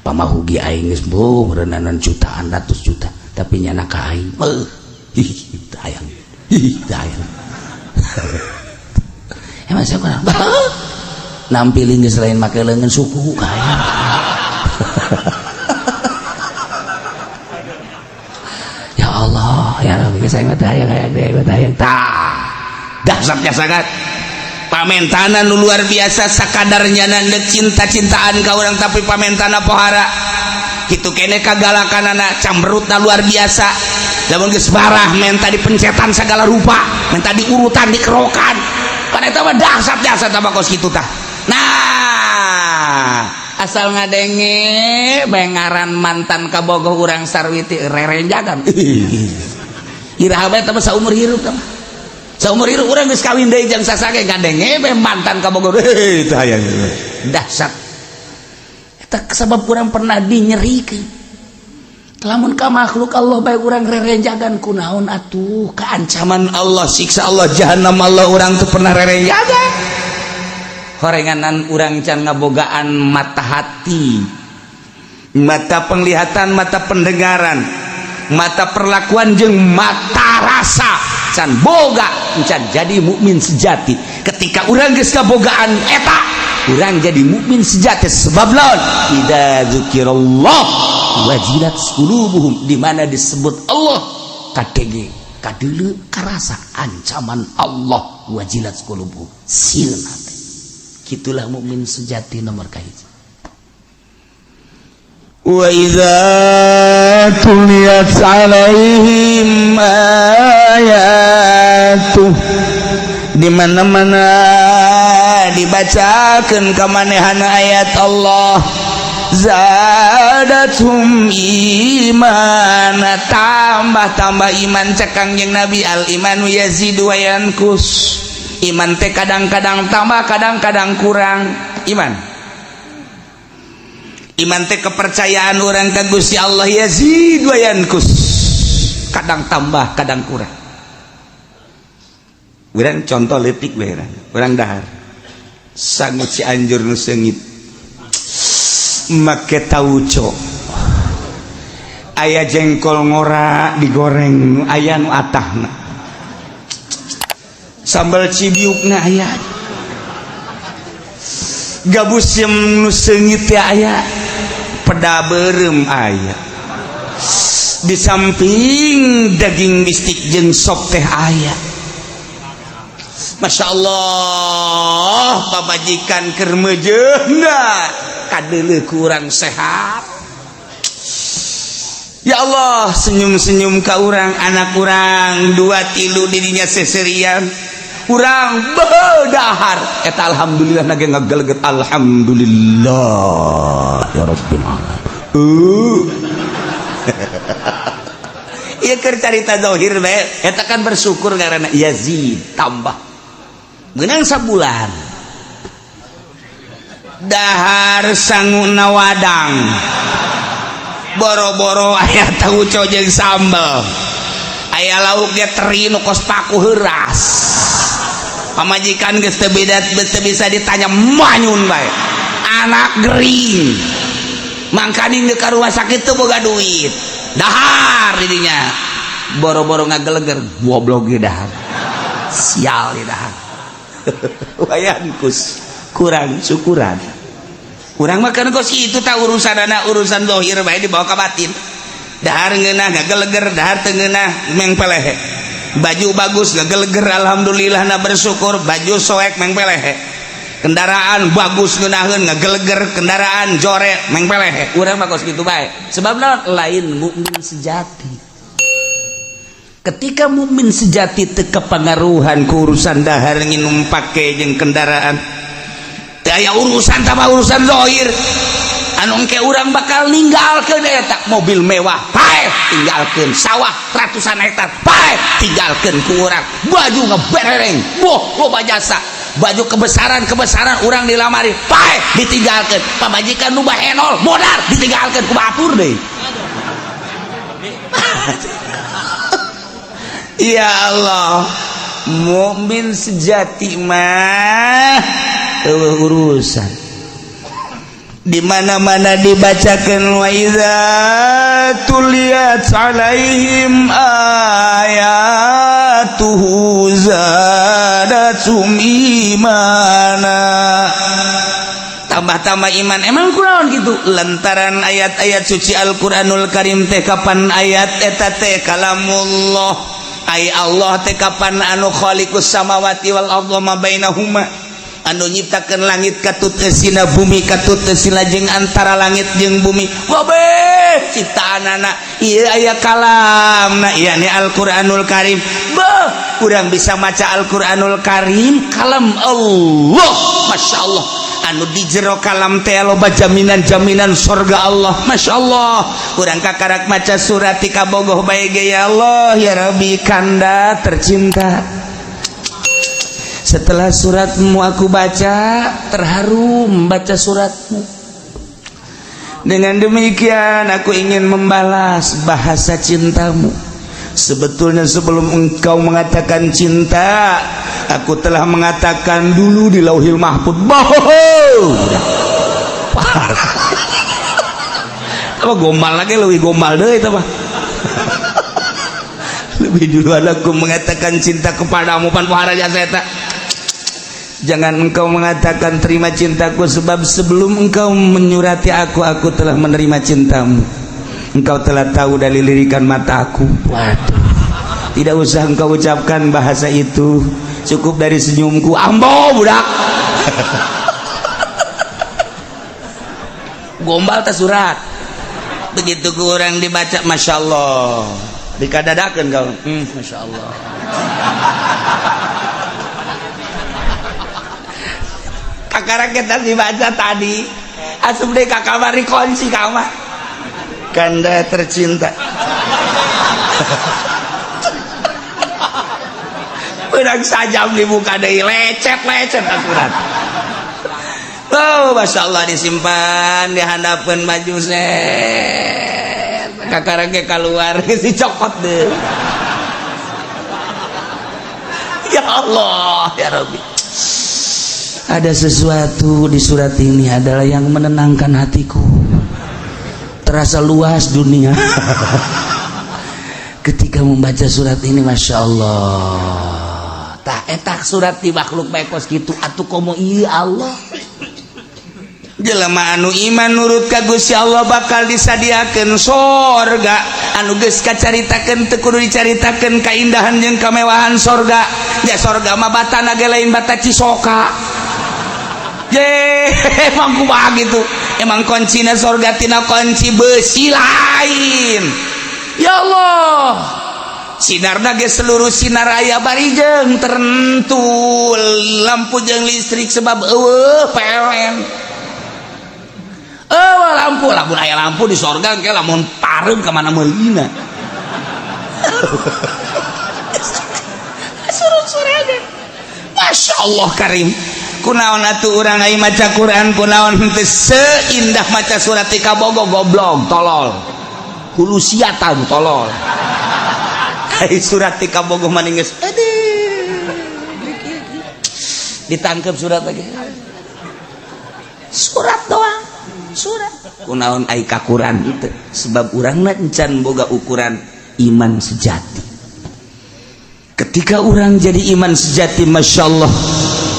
Pamahugi aing geus beuh reunanan jutaan, ratus juta, tapi nyana ka aing. Beuh, ih, hayang. Ih, hayang. Emang saya kurang. Nampilin geus lain make leungeun suku ka hayang. Ya Allah, ya Rabbi, saya mah hayang hayang hayang hayang. Tah, dahsyatnya sangat. Pamentanan nu luar biasa, sakadarnya nandek cinta-cintaan ka urang, tapi pamentana pohara. Kitu kene kagalakanana, camberutna luar biasa. Lamun geus barah menta dipencetan segala rupa, menta diurutan, dikerokan. Pada eta mah dahsyat jasa tambah kos kitu tah. Nah, asal ngadenge bae ngaran mantan kabogoh urang sarwiti rerenjagan. Iraha bae teh saumur hirup teh. Saumur hirup urang geus kawin deui jeung sasage ngadenge bae mantan kabogoh. Heuh, tah hayang. Dahsyat. Eta sabab urang pernah dinyerikeun. Lamun ka makhluk Allah bae urang rerenjagan, kunaon atuh keancaman Allah, siksa Allah, jahanam Allah, urang tuh pernah rerenjagan? Horenganan urang can ngabogaan mata hati, mata penglihatan, mata pendengaran, mata perlakuan jeung mata rasa can boga, can jadi mukmin sejati. Ketika urang geus kabogaan eta, urang jadi mukmin sejati. Sebab lawan idza dzukirallah wajilat qulubuhum, di mana disebut Allah kadenge, kadeuleu, karasa ancaman Allah, wajilat qulubuhum, sieun hate. Kitulah mukmin sejati nomor kahiji. وإذا تليت عليهم آياته, di mana-mana dibacakan ka manehana ayat Allah, zadathum imana, tambah-tambah iman. Cek Kangjeng Nabi, al imanu yazidu wa yanqus, iman teh kadang-kadang tambah, kadang-kadang kurang. Iman, iman teh kepercayaan orang ke Gusti Allah, yazid wa yanqus, kadang tambah, kadang kurang. Urang contoh leutik bae, urang dahar sangu Cianjur nu seungit, make tauco, aya jengkol ngora digoreng, aya nu atahna, sambal cibiukna aya, gabus yang nu seungit ya aya, peda beureum aya, di samping daging bistik jeung sop teh aya. Masya Allah, pamajikan keur meujeuhna, kadeuleu kurang sehat. Ya Allah, senyum-senyum ka urang, anak urang dua tilu dirinya seserian, urang bedahar eta alhamdulillah nage ngageleget, alhamdulillah ya rabbil alamin. Ieu keur carita zahir bae eta kan bersyukur karena yazid, tambah. Menang sabulan dahar sanguna wadang, boro-boro aya tauco jeung sambel, aya lauknya teri nu kos paku heuras. Pamajikan geus teu beda, teu bisa ditanya, manyun bae. Anak gering, mangkaning di ka rumah sakit teu boga duit. Dahar didinya boro-boro ngageleger, goblok ge dahar, sial di dahar. Wayanqus, kurang syukuran. Kurang makan kos itu tak urusan anak, urusan dohir bae dibawa ke batin. Dahar ngeunah ngageleger, dahar teu ngeunah mengpelehe. Baju bagus ngageleger, alhamdulillah na bersyukur. Baju soek mengpelehe. Kendaraan bagus ngeunaheun ngageleger, kendaraan jore mengpelehe. Urang mah kos kitu bae. Sebab lain mukmin sejati. Ketika mukmin sejati teu kepengaruhan ku urusan dahar, nginum, pake jeung kendaraan, teu aya urusan sama urusan zahir. Anu engke urang bakal ninggalkeun eta mobil mewah paeh, tinggalkeun sawah ratusan hektar paeh, tinggalkeun ku urang baju ngeberereng, boh loba jasa, baju kebesaran kebesaran urang dilamari paeh, ditinggalkeun pamajikan nu bahenol modar, ditinggalkeun ku batur deui. Ya Allah, mukmin sejati mah eueuh urusan. Di mana-mana dibacakan wa idza tuliyat alaihim ayatuhu zadatum imana, tambah-tambah iman. Emang kurang gitu lantaran ayat-ayat suci Al-Qur'anul Karim teh, kapan ayat eta teh kalamullah, ay Allah teh kapan anu khaliqus samawati wal arda ma bainahuma, anu nyiptakeun langit katut eusina, bumi katut eusina, jeung antara langit jeung bumi, kabeh ciptaanana ieu aya kalamna, ieu ni Al-Qur'anul Karim. Beuh, urang bisa maca Al-Qur'anul Karim, kalam Allah, Masya Allah, anu di jero kalam teh loba jaminan-jaminan surga Allah. Masya Allah, urang kakarak maca surat ti kabogoh bae ge, ya Allah ya Rabbi, kanda tercinta, setelah suratmu aku baca, terharum baca suratmu. Dengan demikian aku ingin membalas bahasa cintamu. Sebetulnya sebelum engkau mengatakan cinta, aku telah mengatakan dulu di Lauhil Mahfud. Bohong. Parah. Apa gombal lagi, lebih gombal deh itu mah. Lebih duluan aku mengatakan cinta kepadamu, pan pohara jasa eta. Jangan engkau mengatakan terima cintaku, sebab sebelum engkau menyurati aku telah menerima cintamu. Engkau telah tahu dari lirikan mataku. Waduh. Tidak usah engkau ucapkan bahasa itu. Cukup dari senyumku. Ambo budak. Gombal teh surat. Begitu kurang dibaca, masya Allah. Dikadadakeun kau. Masya Allah. Kakara kita dibaca tadi asup deh ka kamar dikunci kamar kanda tercinta. Urang sajam dibuka deui, lecet-lecet aturan. Oh, masya Allah, disimpan dihandapeun baju set kakara ge keluar si cokot deh. Ya Allah ya Rabbi, ada sesuatu di surat ini adalah yang menenangkan hatiku. Terasa luas dunia ketika membaca surat ini, masya Allah. Tak etak surat di makhluk baik kos gitu atuh komo iya Allah. Jelema anu iman nurut ka Gusti Allah bakal disadiakeun sorga. Anu geus kacaritakeun teu kudu dicaritakeun kaindahan jeung kamewahan sorga. Ya sorga mah batana ge lain bata Cisoka. Ye, emang kumaha gitu. Emang kuncina sorga tina kunci besi lain. Ya Allah. Sinarna ge seluruh sinar aya bari jeung tertentu lampu jeung listrik sebab eueuh PLN. Eueuh lampu, lamun aya lampu di sorga engke lamun pareum ka mana meulina. Surut-surut. Masya Allah karim. Kunaon atuh urang ai maca Quran kunaon henteu seindah maca surat Kabogo, goblok tolol. Hulusiatan tolol. Ai surat Kabogo mah geus aduh. Ditangkep surat lagi. Surat doang, surat. Kunaon ai kakuran itu sebab urang mah encan boga ukuran iman sejati. Ketika urang jadi iman sejati, masya Allah.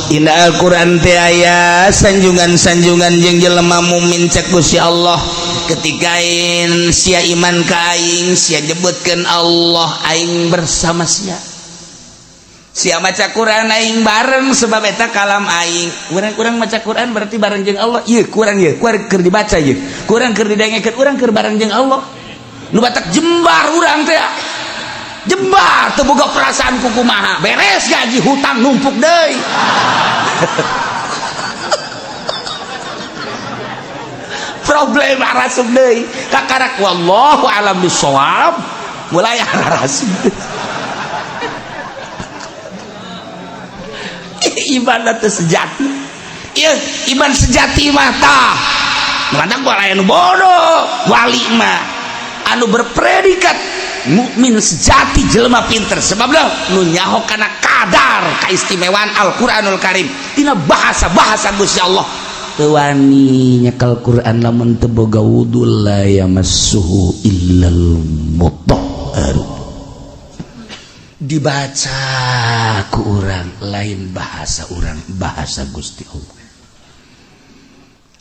Inna Al-Quran teh aya sanjungan-sanjungan jeung jelema mukmin cek Gusti Allah. Ketika sia iman ka aing, sia nyebutkeun Allah, aing bersama sia. Sia maca Quran aing bareng sebab eta kalam aing. Urang-urang maca Quran berarti bareng jeung Allah. Ieu kurang ieu, kurang keur dibaca ieu. Kurang keur didengekeun, urang keur bareng jeung Allah. Nu batak jembar urang teh. Jembar teu boga perasaan kukumaha. Beres gaji hutang numpuk deui. Problem arasup deui. Kakarak wallahu alam bisawab. Mulai arasup. Iman teu sejati. Ieu iman sejati mah tah. Matak aya nu bodoh, wali mah anu berpredikat mukmin sejati jelema pinter sebab nu nyaho kana kadar kaistimewaan Al-Qur'anul Karim tina bahasa-bahasa Gusti Allah. Teu wani nyekel Quran lamun teu boga wudu la yamassuhu illal mutahhar. Dibaca ku urang lain bahasa urang, bahasa Gusti Allah.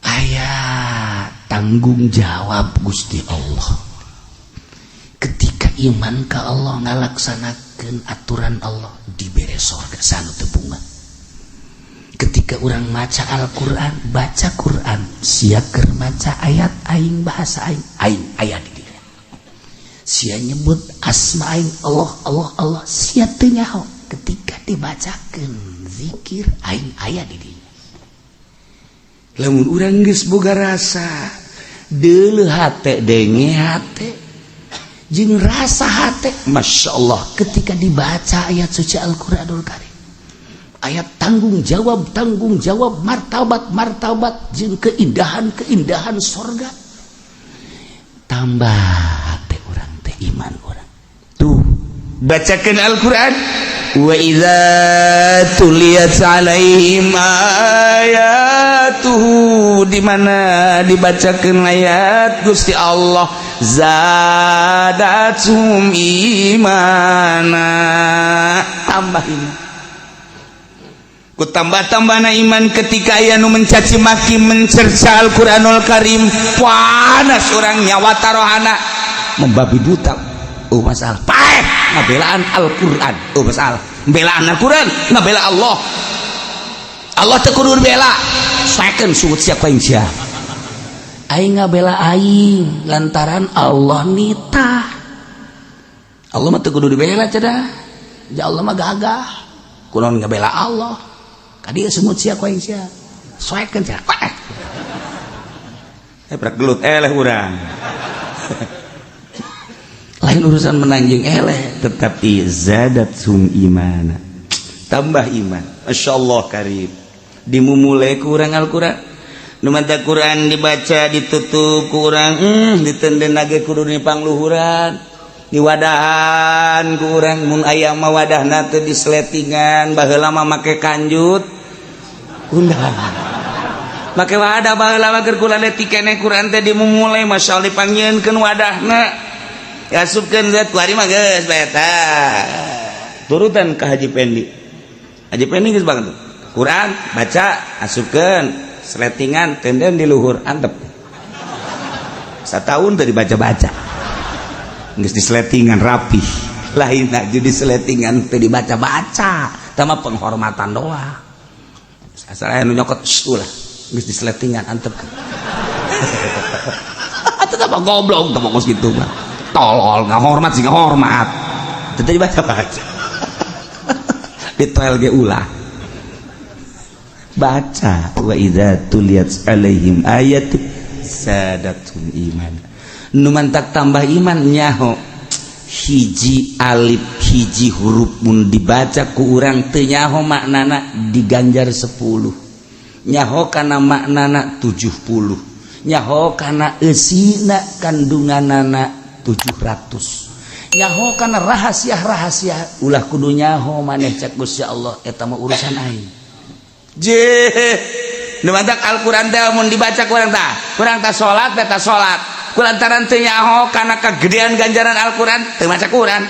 Aya tanggung jawab Gusti Allah. Ketika iman ka Allah ngalaksanakeun aturan Allah dibere sorga sanu teu bunga. Ketika urang maca Al-Qur'an, baca Qur'an, sia keur maca ayat aing bahasa aing, aing aya di dieu. Sia nyebut asma aing Allah Allah Allah, sia teu nyaho. Ketika dibacakeun zikir aing aya di dieu. Lamun urang geus boga rasa deuleuh hate denge hate jeung rasa hate, masya Allah ketika dibaca ayat suci Al-Qur'anul Karim, ayat tanggung jawab martabat martabat jeung keindahan keindahan sorga, Tambah teh urang teh iman urang. Tuh, bacakan Al-Qur'an, wa idza tuliyat alaihim ayatuhu, di mana dibacakan ayat Gusti Allah, zadatum imana, tambah iman. Ku tambah-tambahna iman ketika aya nu mencaci maki, mencerca Al-Qur'anul Karim, panas urang, nyawa tarohana membabi buta. Oh, masalah paeh ngabelaan Al-Qur'an. Oh, masalah belaan Al-Qur'an, ngabela Allah. Allah teu kudu bela. Sakeun sungut sia ku aing sia. Aing ngabela aing lantaran Allah nitah. Allah mah teu kudu dibela cedah. Ya Allah mah gagah. Kunaon ngabela Allah? Kadieu sungut sia ku aing sia. Soekeun sia. Eh, prak gelut eleh urang. Lain urusan menanjing eleh, tetapi zadatsum imana. Tambah iman. Masya Allah karim. Dimumule ku urang Al-Qur'an. Nu mata Quran dibaca ditutup ku urang, ditenden ge kudu dipangluhuran. Diwadahan ku urang, mun aya mah wadahna teh disletingan, baheula mah make kanjut. Kundang. Make wadah baheula mah keur kula leutik keneh Quran teh dimumule, masyaallah, dipanggieunkeun wadahna. Asupkeun zat kuari mah geus bae eta. Turutan ka Haji Pendi. Haji Pendi geus banget. Quran baca, asupkeun sletingan, tenden di luhur, antep. Satahun teu dibaca-baca. Geus disletingan rapih. Lain aju disletingan teu dibaca-baca. Tah mah penghormatan doang. Asal aya nu nyokot ulah geus disletingan antep. Tetap goblok teh kos kitu mah. Tolol, nggak hormat sih, nggak hormat. Tetep dibaca-baca. Di toel ge ulah. Baca wa idza tuliyat alaihim ayat zadatum iman. Nu mantak tambah iman nyaho hiji alif, hiji huruf mun dibaca ku urang teu nyaho maknana diganjar 10, nyaho kana maknana 70, nyaho kana eusina kandunganana 700, nyaho kana rahasia-rahasia. Ulah kudu nyaho maneh, cek Gusti Allah, eta mah urusan aing. Je nu mantak Al-Qur'an teh mun dibaca ku urang tah, kurang tah salat teh, tah salat kulantaran teu nyaho kana kagedean ganjaran Al-Qur'an, teu maca Quran.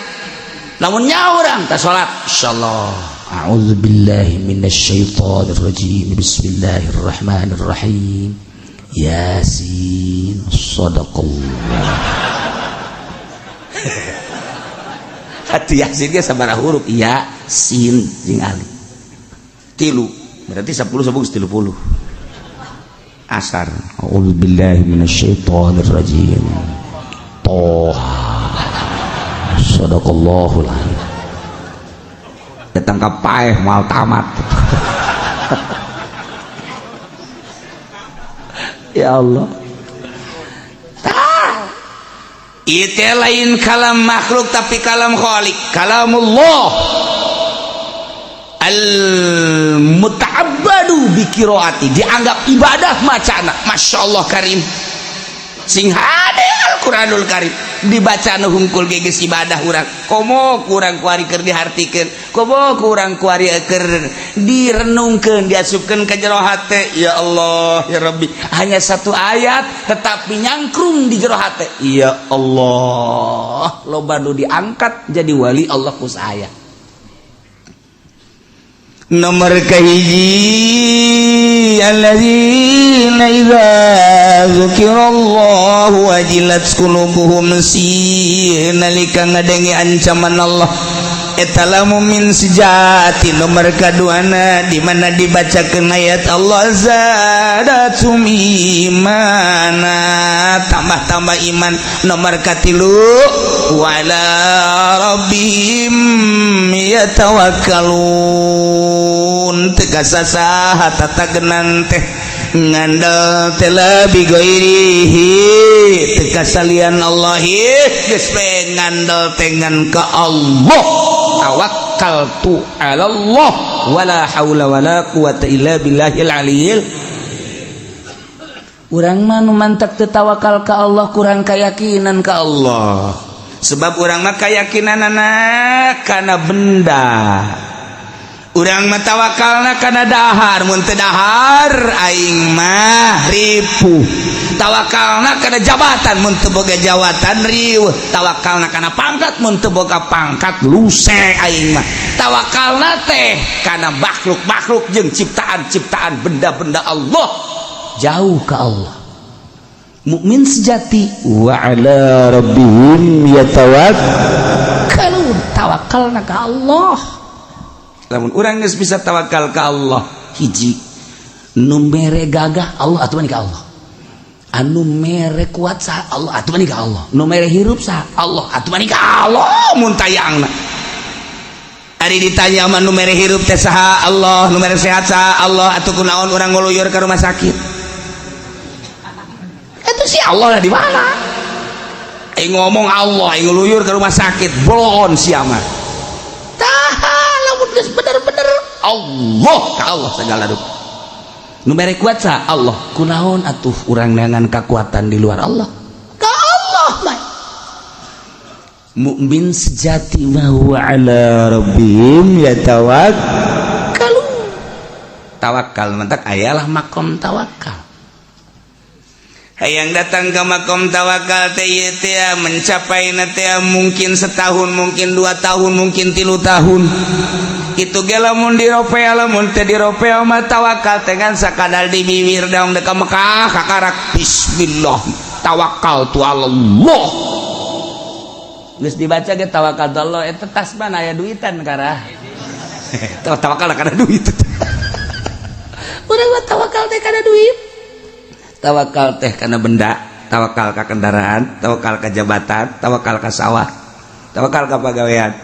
Lamun nyaho urang tah salat, insyaallah. A'udzubillahi minasyaitonir rajim, bismillahirrahmanirrahim, Yasin, sadaqallah. Hati Yasin ge sabaraha huruf? Ya sin jeung alif tilu, berarti 10 10 30. Asar, a'udzubillahi minasyaitonir rajim, toha, sadaqallahul azim. Datang ka paeh moal tamat. Ya Allah. Itu lain kalam makhluk tapi kalam khalik, kalamullah al muta'abbadu bi qiraati, dianggap ibadah macana. Masya Allah karim, sing hade Al-Qur'anul Karim dibaca nu hungkul ge geus ibadah urang. Komo kurang kuari keur dihartikeun, komo kurang kuari keur direnungkeun, diasupkeun ka jero hate. Ya Allah ya Rabbi, hanya satu ayat tetapi nyangkrung di jero hate. Ya Allah, loba nu diangkat jadi wali Allah ku saya. Nomor kahiji, alladzina idza dzukirallahu wajilat qulubuhum, si nalika ngadenge ancaman Allah eta mukmin sejati. Nomor kaduana, di mana dibacakeun ayat Allah, zadatum imana, tambah-tambah iman. Nomor katilu, wala rabbihim yatawakkalun, teu kasasaha tatagenan teh ngandel teh bi ghairihi, teu kasalian Allah, geus we ngandel teh ngan ka Allah. Tawakkaltu ala Allah, wala haula wala quwata illa billahil aliyil. Urang mah nu mantak teu tawakal ka Allah kurang keyakinan ka Allah, sebab urang mah keyakinanana kana benda. Urang mah tawakalna kana dahar, mun teu dahar aing mah ripuh. Tawakalna kana jabatan, mun teu boga jabatan riweuh. Tawakalna kana pangkat, mun teu boga pangkat luse aing mah. Tawakalna teh kana makhluk-makhluk jeung ciptaan-ciptaan benda-benda Allah, jauh ke Allah. Mukmin sejati wa ala rabbihim yatawakkalun, tawakalna ka Allah. Lamun urang geus bisa tawakal ka Allah, hiji nu mere gagah Allah atuh ka Allah, anu mere kuat saha Allah atuh ka Allah, nu mere hirup saha Allah atuh ka Allah. Mun tayangna ari ditanya mah, nu mere hirup teh saha? Allah. Nu mere sehat saha? Allah. Atuh kunaon urang nguluyur ka rumah sakit? Itu si Allah lah di mana? Aing ngomong Allah, aing ngeluyur ke rumah sakit, bolon sia mah. Tah, lamun geus bener-bener Allah ka Allah segala rupa. Nu mere kuat saha? Allah. Kunaon atuh urang neangan kekuatan di luar Allah? Ka Allah mah. Mukmin sejati mah wa ala rabbihim yatawakkalun. Tawakal mantak ayalah makom tawakal. Hayang datang ke makom tawakal teh mencapai teh mungkin setahun, mungkin 2 tahun, mungkin 3 tahun. Itu ge lamun diropea. Lamun teh diropea mah tawakal teh kan sakadar di bibir dong. Deka Mekah kakarak bismillah tawakal tu Allah, geus dibaca ge tawakal tu Allah. Eta tas mana aya duitan karah tawakal kana duit. Urang mah tawakal teh kana duit, tawakal teh kana benda, tawakal ka kendaraan, tawakal ka jabatan, tawakal ka sawah, tawakal ka pagawean.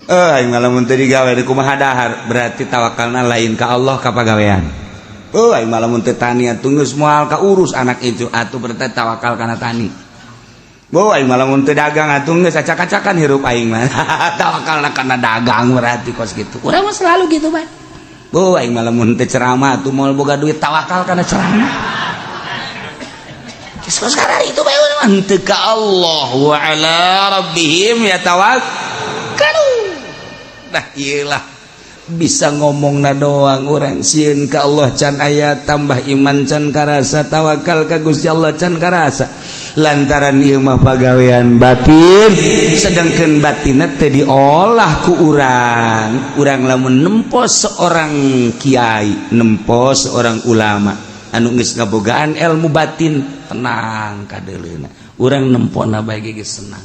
Eh, aing mah lamun teu digawe di kumaha dahar? Berarti tawakalna lain ka Allah, ka pagawean. Oh, aing mah lamun teu tani atuh geus moal ka urus anak itu atuh, berarti tawakal kana tani. Bo, aing mah lamun teu dagang atuh geus acak-acakan hirup aing mah, tawakalna kana dagang berarti kos gitu. Urang mah selalu gitu, Pak. Oh, aing mah lamun teu ceramah atuh moal boga duit, tawakal kana ceramah. Sekarang itu bae urang teu ka Allah. Wa ala rabbihim yatawakkalun. Nah, iyalah bisa ngomong na doang, orang sieun ka Allah can aya, tambah iman can karasa, tawakal ka Gusti Allah can karasa, lantaran ieu mah pagawean batin, sedangkan batinna teh diolah ku urang. Urang lamun nempo seorang kiai, nempo seorang ulama anu geus ngabogaan ilmu batin, tenang kadeuleuna. Urang nempona bae geus senang,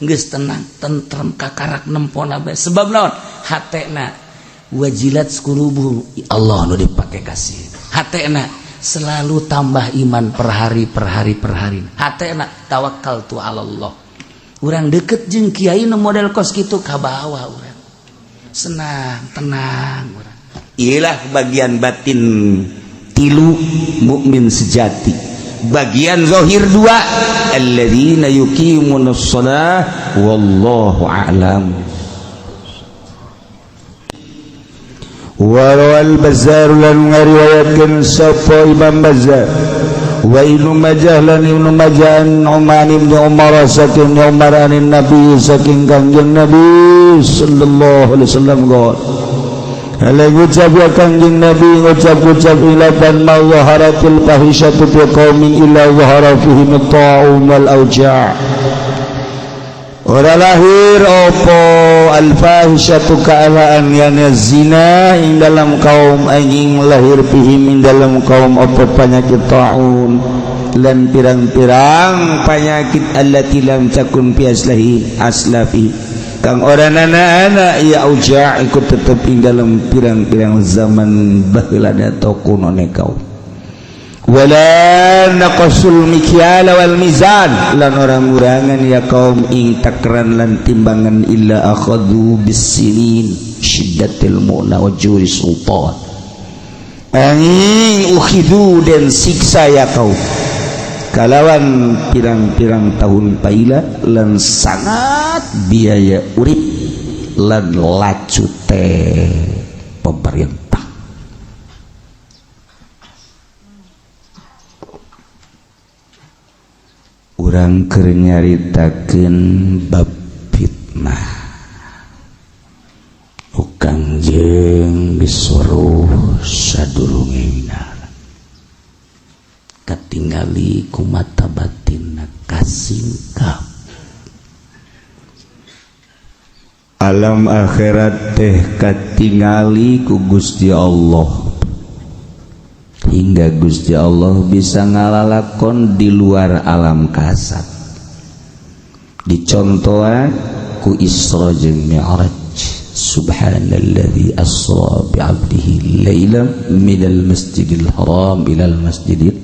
geus tenang tentrem kakarak nempona bae. Sebab naon? Hatena wajilat qulubuhum, Allah nu dipake kasih. Hatena selalu tambah iman per hari, per hari, per hari. Hatena tawakal tu Allah. Urang deket jeung kiai nu model kos kitu, kabawa urang senang, tenang urang. Iyalah bagian batin tilu mukmin sejati, bagian zahir dua, alladzina yuqimunas shalah. Wallahu a'lam. Warawal Bazzar lan ngariwayatkeun sapa Imam Bazzar wa Ibnu Majah lan Ibnu Majah an Uman ibn Umar saking Umar anin Nabi saking Kangjeng Nabi sallallahu alaihi wasallam qol. Hale ngucap ya Kangjeng Nabi, ngucap-ngucap ilaban ma zaharatil fahisyatu fi qaumin illa zahara fihim at-ta'un wal auja'. Ora lahir opo al-fahisyatu kaalaan yana zina ing dalam kaum, anjing lahir fihim ing dalam kaum opo penyakit ta'un lan pirang-pirang penyakit allati lam takun fi aslahi aslafi kang ora nana ya auja' ikut tetep ing dalam pirang-pirang zaman baheula atau kunone kaum. Wala naqasul mikyala wal mizan lan orang ngurangan ya kaum ing takran lan timbangan illa akhadhu bisinin syiddatil mu'na wa juri sultan, angin ukhidu dan siksa ya kaum kalawan pirang-pirang tahun paila lan sangat biaya urip lan lacute pemerintah. Urang keur nyaritakeun bab fitnah. Kangjeng geus weruh sadurunge winara. Katingali ku mata batinna kasingkap. Alam akhirat teh katingali ku Gusti Allah, hingga Gusti Allah bisa ngalalakon di luar alam kasat. Dicontohan ku Isra jeung Mi'raj. Subhanalladzi asra bi'abdihi lailan minal masjidil haram ilal masjidil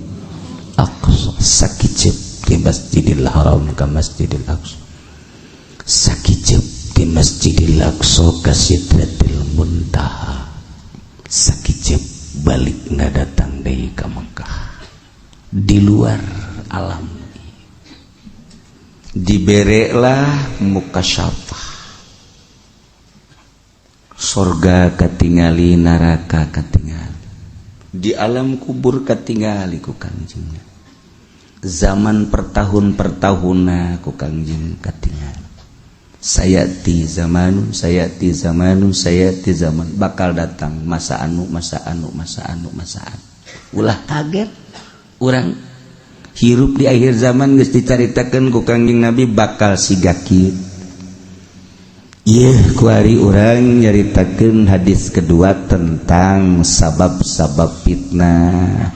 aqsa. Sakiceup di Masjidil Haram ka Masjidil Aqsa, sakiceup di Masjidil Aqsa ka Sidratil Muntaha, sakiceup balik nggak datang deui ka Mekah. Di luar alam diberelah mukasyafah, sorga katingali, neraka katingali, di alam kubur katingali ku Kangjeng, zaman per tahun-per tahunna ku Kangjeng katingali. Sayati zamanu, sayati zamanu, sayati zaman, bakal datang masa anu, masa anu, masa anu, masa anu. Ulah kaget urang hirup di akhir zaman, geus dicaritakeun ku Kangjeng Nabi bakal siga kieu. Ieu kuari urang nyaritakeun hadis kedua tentang sabab-sabab fitnah,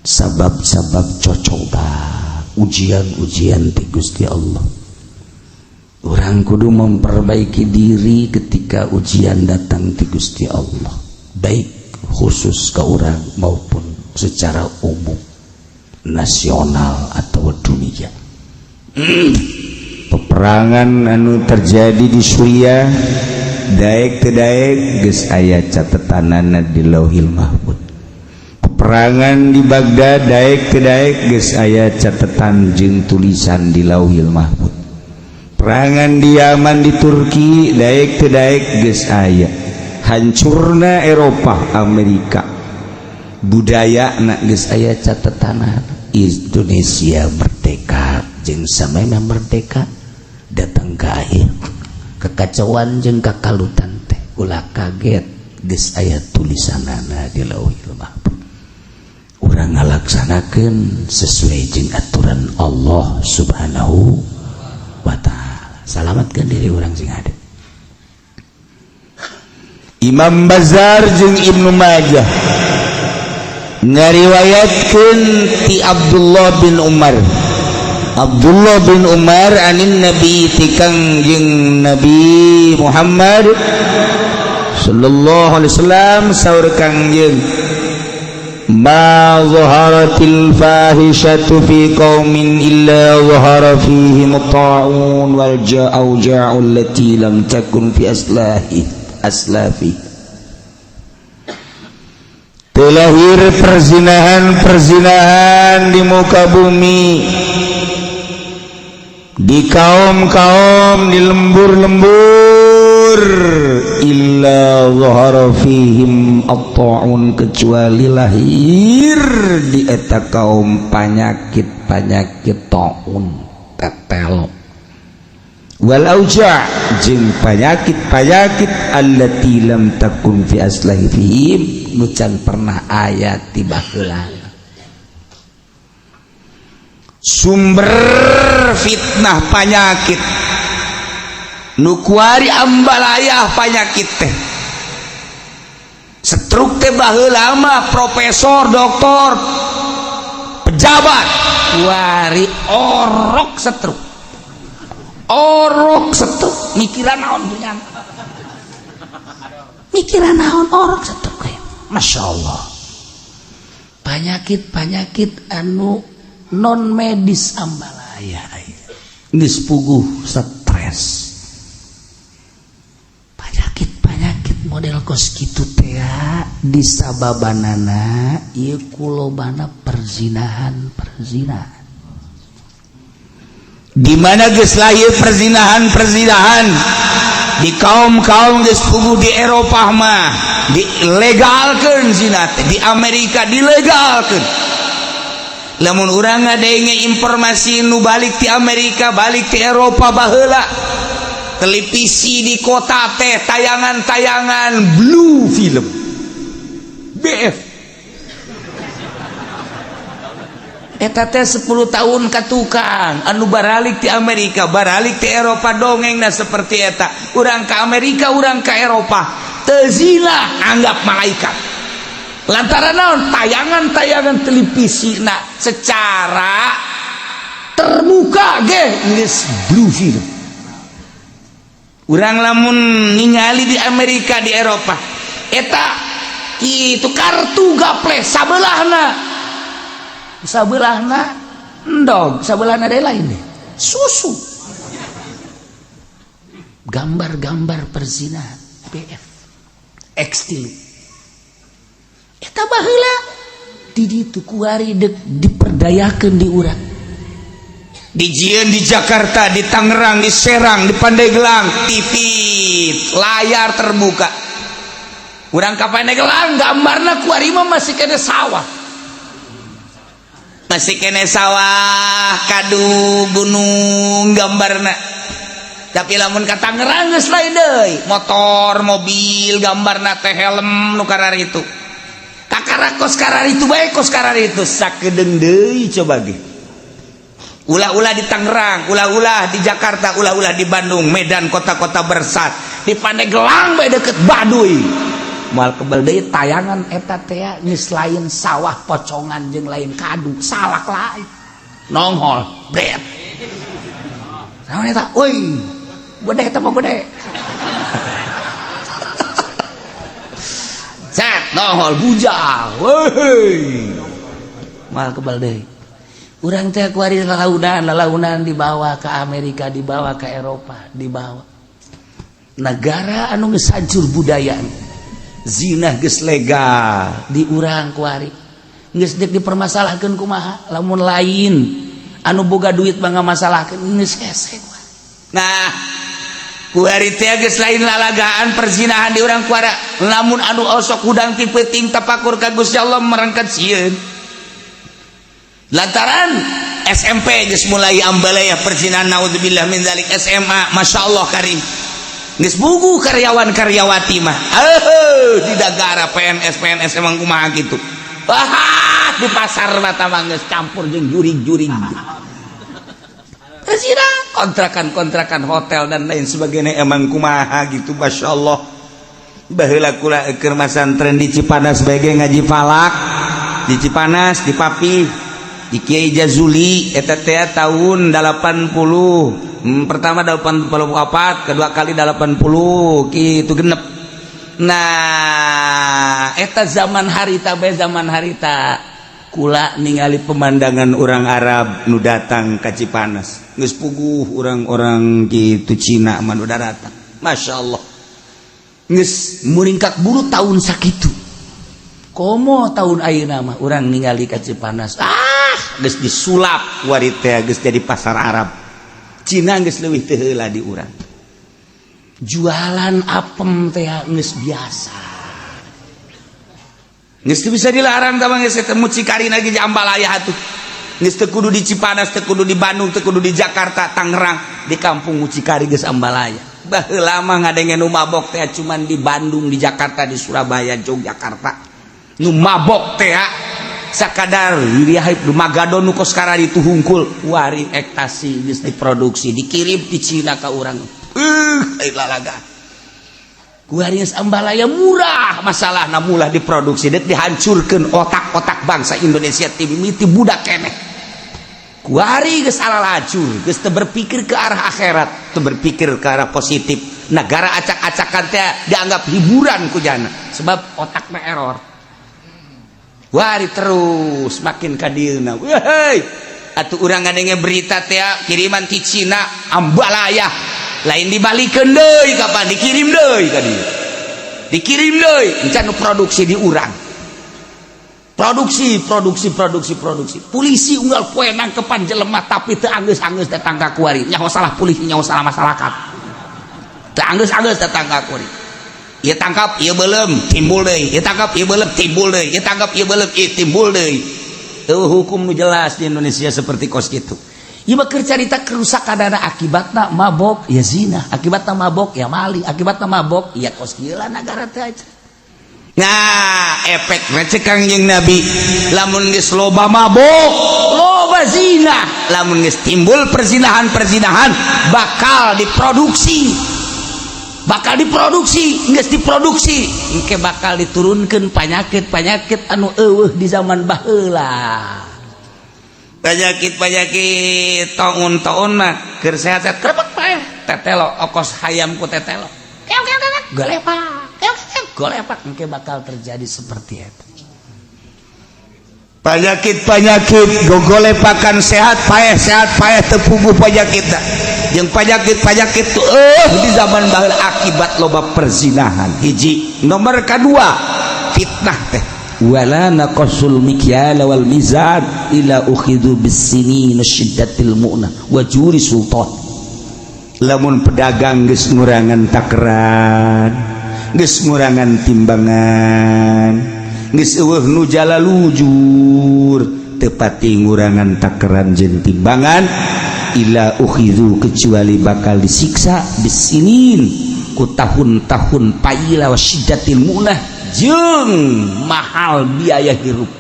sabab-sabab cocoba, ujian-ujian ti Gusti Allah. Urang kudu memperbaiki diri ketika ujian datang ti Gusti Allah, baik khusus ke urang maupun secara umum nasional atau dunia. Peperangan anu terjadi di Suriah, daek teu daek geus aya catetanana di Lauhil Mahfud. Peperangan di Baghdad, daek teu daek geus aya catetan jeung tulisan di Lauhil Mahfud. Perangan di Yaman, di Turki, daek teu daek geus aya. Hancurna Eropa, Amerika, budaya na geus aya catetan. Indonesia merdeka jeung samemeh merdeka datang ke akhir kekacauan jeung kakalutan teh, ulah kaget, geus aya tulisanana di Lauhil Mahfud. Urang ngalaksanakeun sesuai jeung aturan Allah Subhanahu wa Ta'ala, salamatkan diri urang sing ada. Imam Bazar jeung Ibnu Majah ngariwayatkeun ti Abdullah bin Umar, Abdullah bin Umar anin Nabi, ti Kangjeng Nabi Muhammad sallallahu alaihi wasallam, saur Kangjeng, "Ma zaharatil fahishatu fi qaumin illa zahara fihim ta'un wal auja'u allati lam takun fi aslahi aslafi." Terlahir perzinahan-perzinahan di muka bumi, di kaum-kaum, di lembur-lembur, illa zahara fihim at-ta'un, kecuali lahir di eta kaum penyakit-penyakit ta'un, tetelo, wal auja, jeung penyakit-penyakit, allati lam takun fi aslafihim, nu can pernah aya ti baheula. Sumber fitnah penyakit nu kuari ambalayah, penyakit teh stroke teh baheula mah profesor, doktor, pejabat, kuari orok stroke, orok stroke. Mikiran naon punya, mikiran naon orok stroke kayak Masya Allah. Penyakit penyakit anu non medis ambalaya, geus puguh stres, penyakit penyakit model kos kitu teh disababanana ieu kulobana perzinahan. Perzinahan di mana geus lahir perzinahan, perzinahan di kaum-kaum geus puguh. Di Eropah mah dilegalkeun zina teh, di Amerika dilegalkeun. Lamun urang ngadenge informasi nu balik ti Amerika, balik ti Eropa, baheula televisi di kota teh tayangan-tayangan blue film BF eta teh 10 tahun ka tukang anu baralik ti Amerika, baralik ti Eropa, dongengna seperti eta. Urang ke Amerika, urang ke Eropa teu zina anggap malaikat, lantaran naon? Tayangan-tayangan televisi nah secara terbuka ge geus blue film. Urang lamun ningali di Amerika, di Eropa, eta itu kartu gaple sabelahna, sabelahna endog, sabelahna deui lain deh susu, gambar-gambar perzinahan BF X tilu. Eta baheula di ditu, kuari dek diperdayakeun di urang. Dijieun di Jakarta, di Tangerang, di Serang, di Pandeglang TV layar terbuka. Urang ka Pandeglang, gambarna kuari mah masih kene sawah, masih kene sawah, kadu, gunung gambarna. Tapi lamun ka Tangerang geus lain deui, motor, mobil gambarna teh, helm nu kararitu, kakara kos kararitu bae, kos kararitu sakedeung deui. Coba ge ulah-ulah di Tangerang, ulah-ulah di Jakarta, ulah-ulah di Bandung, Medan, kota-kota besar, di Pandeglang bae deket Baduy moal kebel deui tayangan eta teh. Geus lain sawah, pocongan jeung lain kadu, salak lain nongol bret. Naon eta? Euy, gede eta mah, gede. Set nongol bujang. Weuy, moal kebel deui. Urang teh kuari lalaunan lalaunan dibawa ke Amerika, dibawa ke Eropa, dibawa negara anu geus hancur budaya, zina geus legal di urang. Kuari geus dek dipermasalahkeun kumaha? Lamun lain anu boga duit bangga masalahkeun, geus hese. Nah, kuari teh geus lain lalagaan perzinahan di urang kuara. Lamun anu osok hudang ti peuting tapakur ka Gusti Allah merengket sieun, lantaran SMP geus mulai ambalaya perzinahan, naudzubillah min zalik. SMA, Masya Allah karim, geus bugu karyawan karyawati mah di negara PNS PNS emang kumaha gitu. Wah, di pasar mata mah geus campur jeung jurig-jurig. Perzinahan, kontrakan-kontrakan hotel dan lain sebagainya emang kumaha gitu, Masya Allah. Baheula kula keur masantren di Cipanas sebagai ngaji falak di Cipanas, di Papi, di Kiai Jazuli eta teh tahun 80, pertama 84, kedua kali 80 gitu genep. Nah, eta zaman harita bae, zaman harita kula ningali pemandangan orang Arab nu datang ka Cipanas geus puguh orang-orang gitu, Cina mah nu datang, Masya Allah, geus muringkak buru tahun sakitu. Komo tahun ayeuna mah urang ningali ka Cipanas, ah, geus disulap wari teh, geus jadi pasar Arab. Cina geus leuwih teu heula di urang, jualan apem teh geus biasa, geus teu bisa dilarang. Tah geus teh mucikari lagi jambalaya atuh, geus teu kudu di Cipanas, teu kudu di Bandung, teu kudu di Jakarta, Tangerang, di kampung mucikari geus ambalaya. Baheula mah ngadenge nu mabok teh cuman di Bandung, di Jakarta, di Surabaya, Yogyakarta. Nu mabok teh sakadar diriahip nu magadon nu kos itu hungkul. Wari ekstasi geus diproduksi, dikirim di Cina ka urang. Lalaga kuari geus ambalaya murah, masalahna mulah diproduksi dek dihancurkeun otak-otak bangsa Indonesia ti mimiti budak keneh. Kuari geus alalacur, geus teu berpikir ke arah akhirat, teu berpikir ke arah positif. Negara acak-acakan teh dianggap hiburan ku jana, sebab otakna error. Wari terus makin kadieuna, wehey atuh urang ngadenge berita teh kiriman ti Cina ambalaya, lain dibalikeun deui, kapan dikirim deui ka dieu, dikirim deui. Encan nu produksi di urang, produksi produksi produksi produksi. Polisi unggal poe nangkepan jelema, tapi teu anggeus-anggeus datang ka kuari. Nyaho salah polisi, nyaho salah masyarakat, teu anggeus-anggeus datang ka kuari. Ieu tangkap, ieu belum timbul deui, ieu tangkap, ieu belum timbul deui, ieu tangkap, ieu belum, ieu timbul deui. Euweuh hukum nu jelas di Indonesia seperti kos kitu. Ieu mah keur carita kerusakan, ada akibatna mabok ya zina, akibatna mabok ya maling, akibatna mabok ya kos kieu lah nagara teh aja. Nah, efek cek Kangjeng Nabi, lamun geus loba mabok, loba zina, lamun geus timbul perzinahan-perzinahan, bakal diproduksi, bakal diproduksi, geus diproduksi engke bakal diturunkan penyakit-penyakit anu euweuh di zaman baheula, penyakit-penyakit taun-taun mah keur sehat-sehat krepek paeh tetelo, okos hayam ku tetelo, keok keok keok, golepak keok keok, golepak. Engke bakal terjadi seperti itu. Penyakit-penyakit gogolepakan, sehat paeh, sehat paeh, teu puguh penyakit jeung penyakit-penyakit tuh di zaman baheula akibat loba perzinahan. Hiji, nomor kedua fitnah teh, wala naqasul mikyala wal mizan illa ukhidhu bisinin syiddatil mu'nah wa juri sultan. Lamun pedagang geus ngurangan takeran, geus ngurangan timbangan, geus euweuh nu jala lujur, tepati ngurangan takeran jeung timbangan, illa ukhidhu, kecuali bakal disiksa, bisinin, ku tahun-tahun paila, wa syiddatil mu'nah, jeung mahal biaya hirup,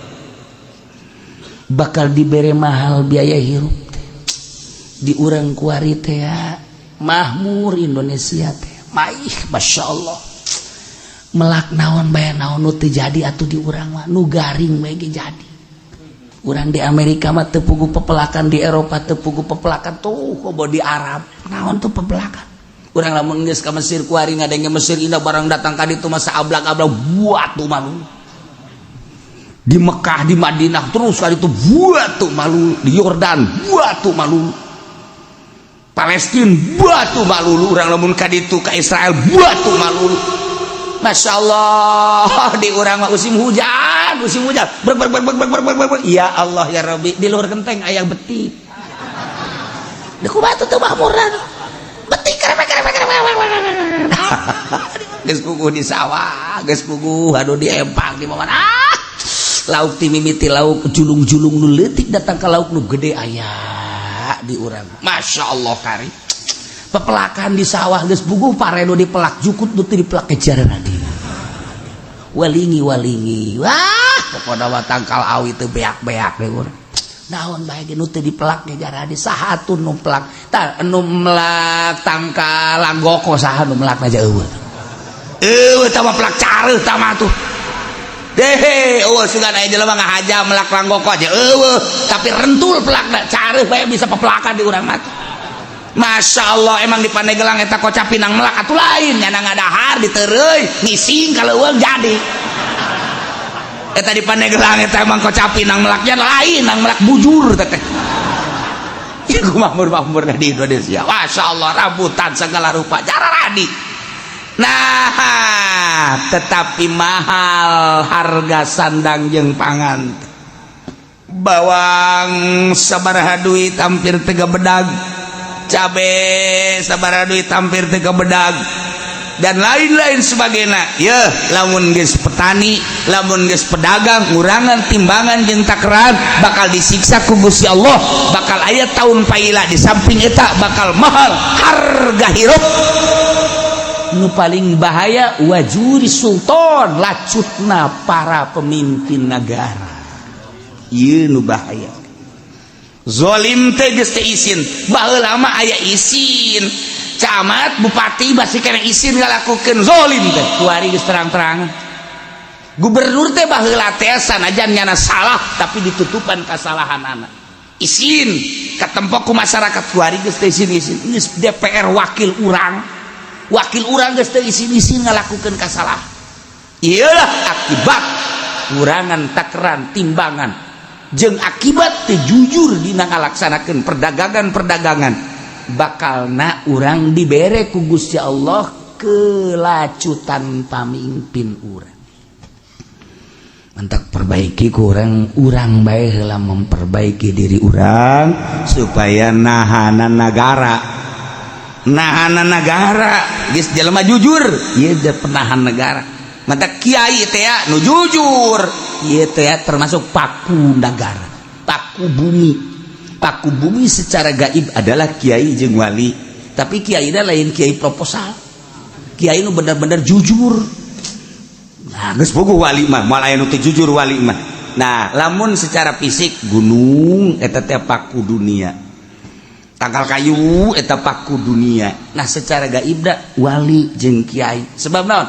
bakal dibere mahal biaya hirup teh. Di urang kuari teh ya, mahmur Indonesia teh maih, Masya Allah, melak naon bae, naon nu teu jadi atuh di urang mah, nu garing bae ge jadi. Urang di Amerika mah teu puguh pepelakan, di Eropa teu puguh pepelakan tuh, kobo di Arab naon tuh pepelakan. Urang lamun geus ka Mesir kuari, ngadenge Mesir indah, barang datang ka ditu masa ablak-ablak buat tuh malu. Di Mekah, di Madinah, terus ka ditu buat tuh malu, di Yordan buat tuh malu, Palestina buat tuh malu. Urang lamun ka ditu, ka Israel, buat tuh malu. Masya Allah, di urang mah musim hujan, musim hujan ber ber ber ber ber ber ber, ber. Ya Allah ya Rabbi, di luar kenteng aya betik di kumaha tuh makmuran betik kerepek kerepek kerepek. Geus puguh di sawah, geus puguh aduh di empang, di mana, ah lauk ti mimiti lauk julung-julung nu leutik datang ke lauk nu gede aya di urang. Masya Allah, kari pepelakan di sawah geus puguh pare nu dipelak jukut, nu teu dipelak kejar lagi walingi walingi. Wah, pokona mah tangkal awi teu beak-beak deh urang, naon bae ge nu teu dipelak ge jaradi. Saha atuh nu pelak tah, nu melak tangkal langgoko? Saha nu melak aja? Euweuh, euweuh. Tah mah pelak careuh tah mah tuh deh, euweuh. Sugan aya jelema ngahaja melak langgoko aja euweuh, tapi rentul pelakna, careuh bae bisa pepelakan di urang mah. Masya Allah, emang di Pandeglang eta kocap pinang melak atuh lain, nyana ngadahar ditereuy ngising kalau uang jadi eta di Pandeglang eta emang kocap pinang melaknya lain, nang melak bujur teteh. Iku makmur-makmur di Indonesia. Masya Allah, rambutan segala rupa cara radi. Nah, tetapi mahal harga sandang jeung pangan. Bawang sabaraha duit hampir tiga bedag, cabe sabaraha duit hampir tiga bedag, dan lain-lain sebagainya ya. Lamun geus petani, lamun geus pedagang ngurangan timbangan jeung takeran, bakal disiksa ku Gusti Allah, bakal aya tahun paila. Di samping eta bakal mahal harga hirup. Nu paling bahaya wajuri sultan, lacutna para pemimpin negara. Ieu nu bahaya, zolim teh geus teu isin. Baheula mah aya isin camat, bupati, masih kena isin ngalakukeun zolim teh. Kuari geus terang-terangan. Gubernur teh baheula teh sanajan nyana salah, tapi ditutupan kesalahan anak, isin katempok ku masyarakat. Kuari geus teu isin-isin. Geus DPR, wakil urang, wakil urang geus teu isin-isin ngalakukeun kasalahan. Iyalah akibat kurangan takeran timbangan jeung akibat teu jujur dina ngalaksanakeun perdagangan-perdagangan, bakal na urang dibere ku Gusti Allah kelacutan pamimpin urang. Mentak perbaiki kurang urang bae heula, memperbaiki diri urang supaya nahanan negara, nahanan negara geus jelema jujur ieu penahan negara. Mata kiai teh nu jujur ieu teh termasuk paku negara. Paku bumi. Paku bumi secara gaib adalah kiai jeung wali, tapi kiai lain kiai proposal, kiai nu bener-bener jujur. Nah, geus puguh wali mah moal aya nu teu jujur wali mah. Nah, lamun secara fisik gunung eta teh paku dunia, tangkal kayu eta paku dunia. Nah, secara gaib da wali jeung kiai. Sebab naon?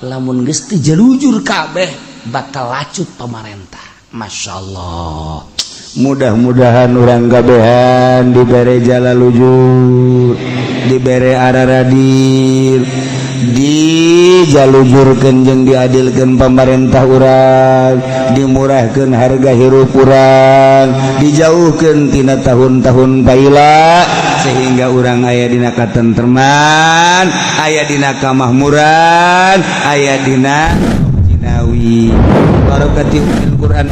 Lamun geus teu jalujur kabeh bakal lacut pamarentah. Masya Allah. Mudah-mudahan urang kabehan dibere jalalujur, dibere araradir, dijalujurkeun jeung diadilkeun pemerintah urang, dimurahkeun harga hirup urang, dijauhkeun tina tahun-tahun paila, sehingga urang aya dina katentreman, aya dina kamahmuran, aya dina jinawi barakati Quran.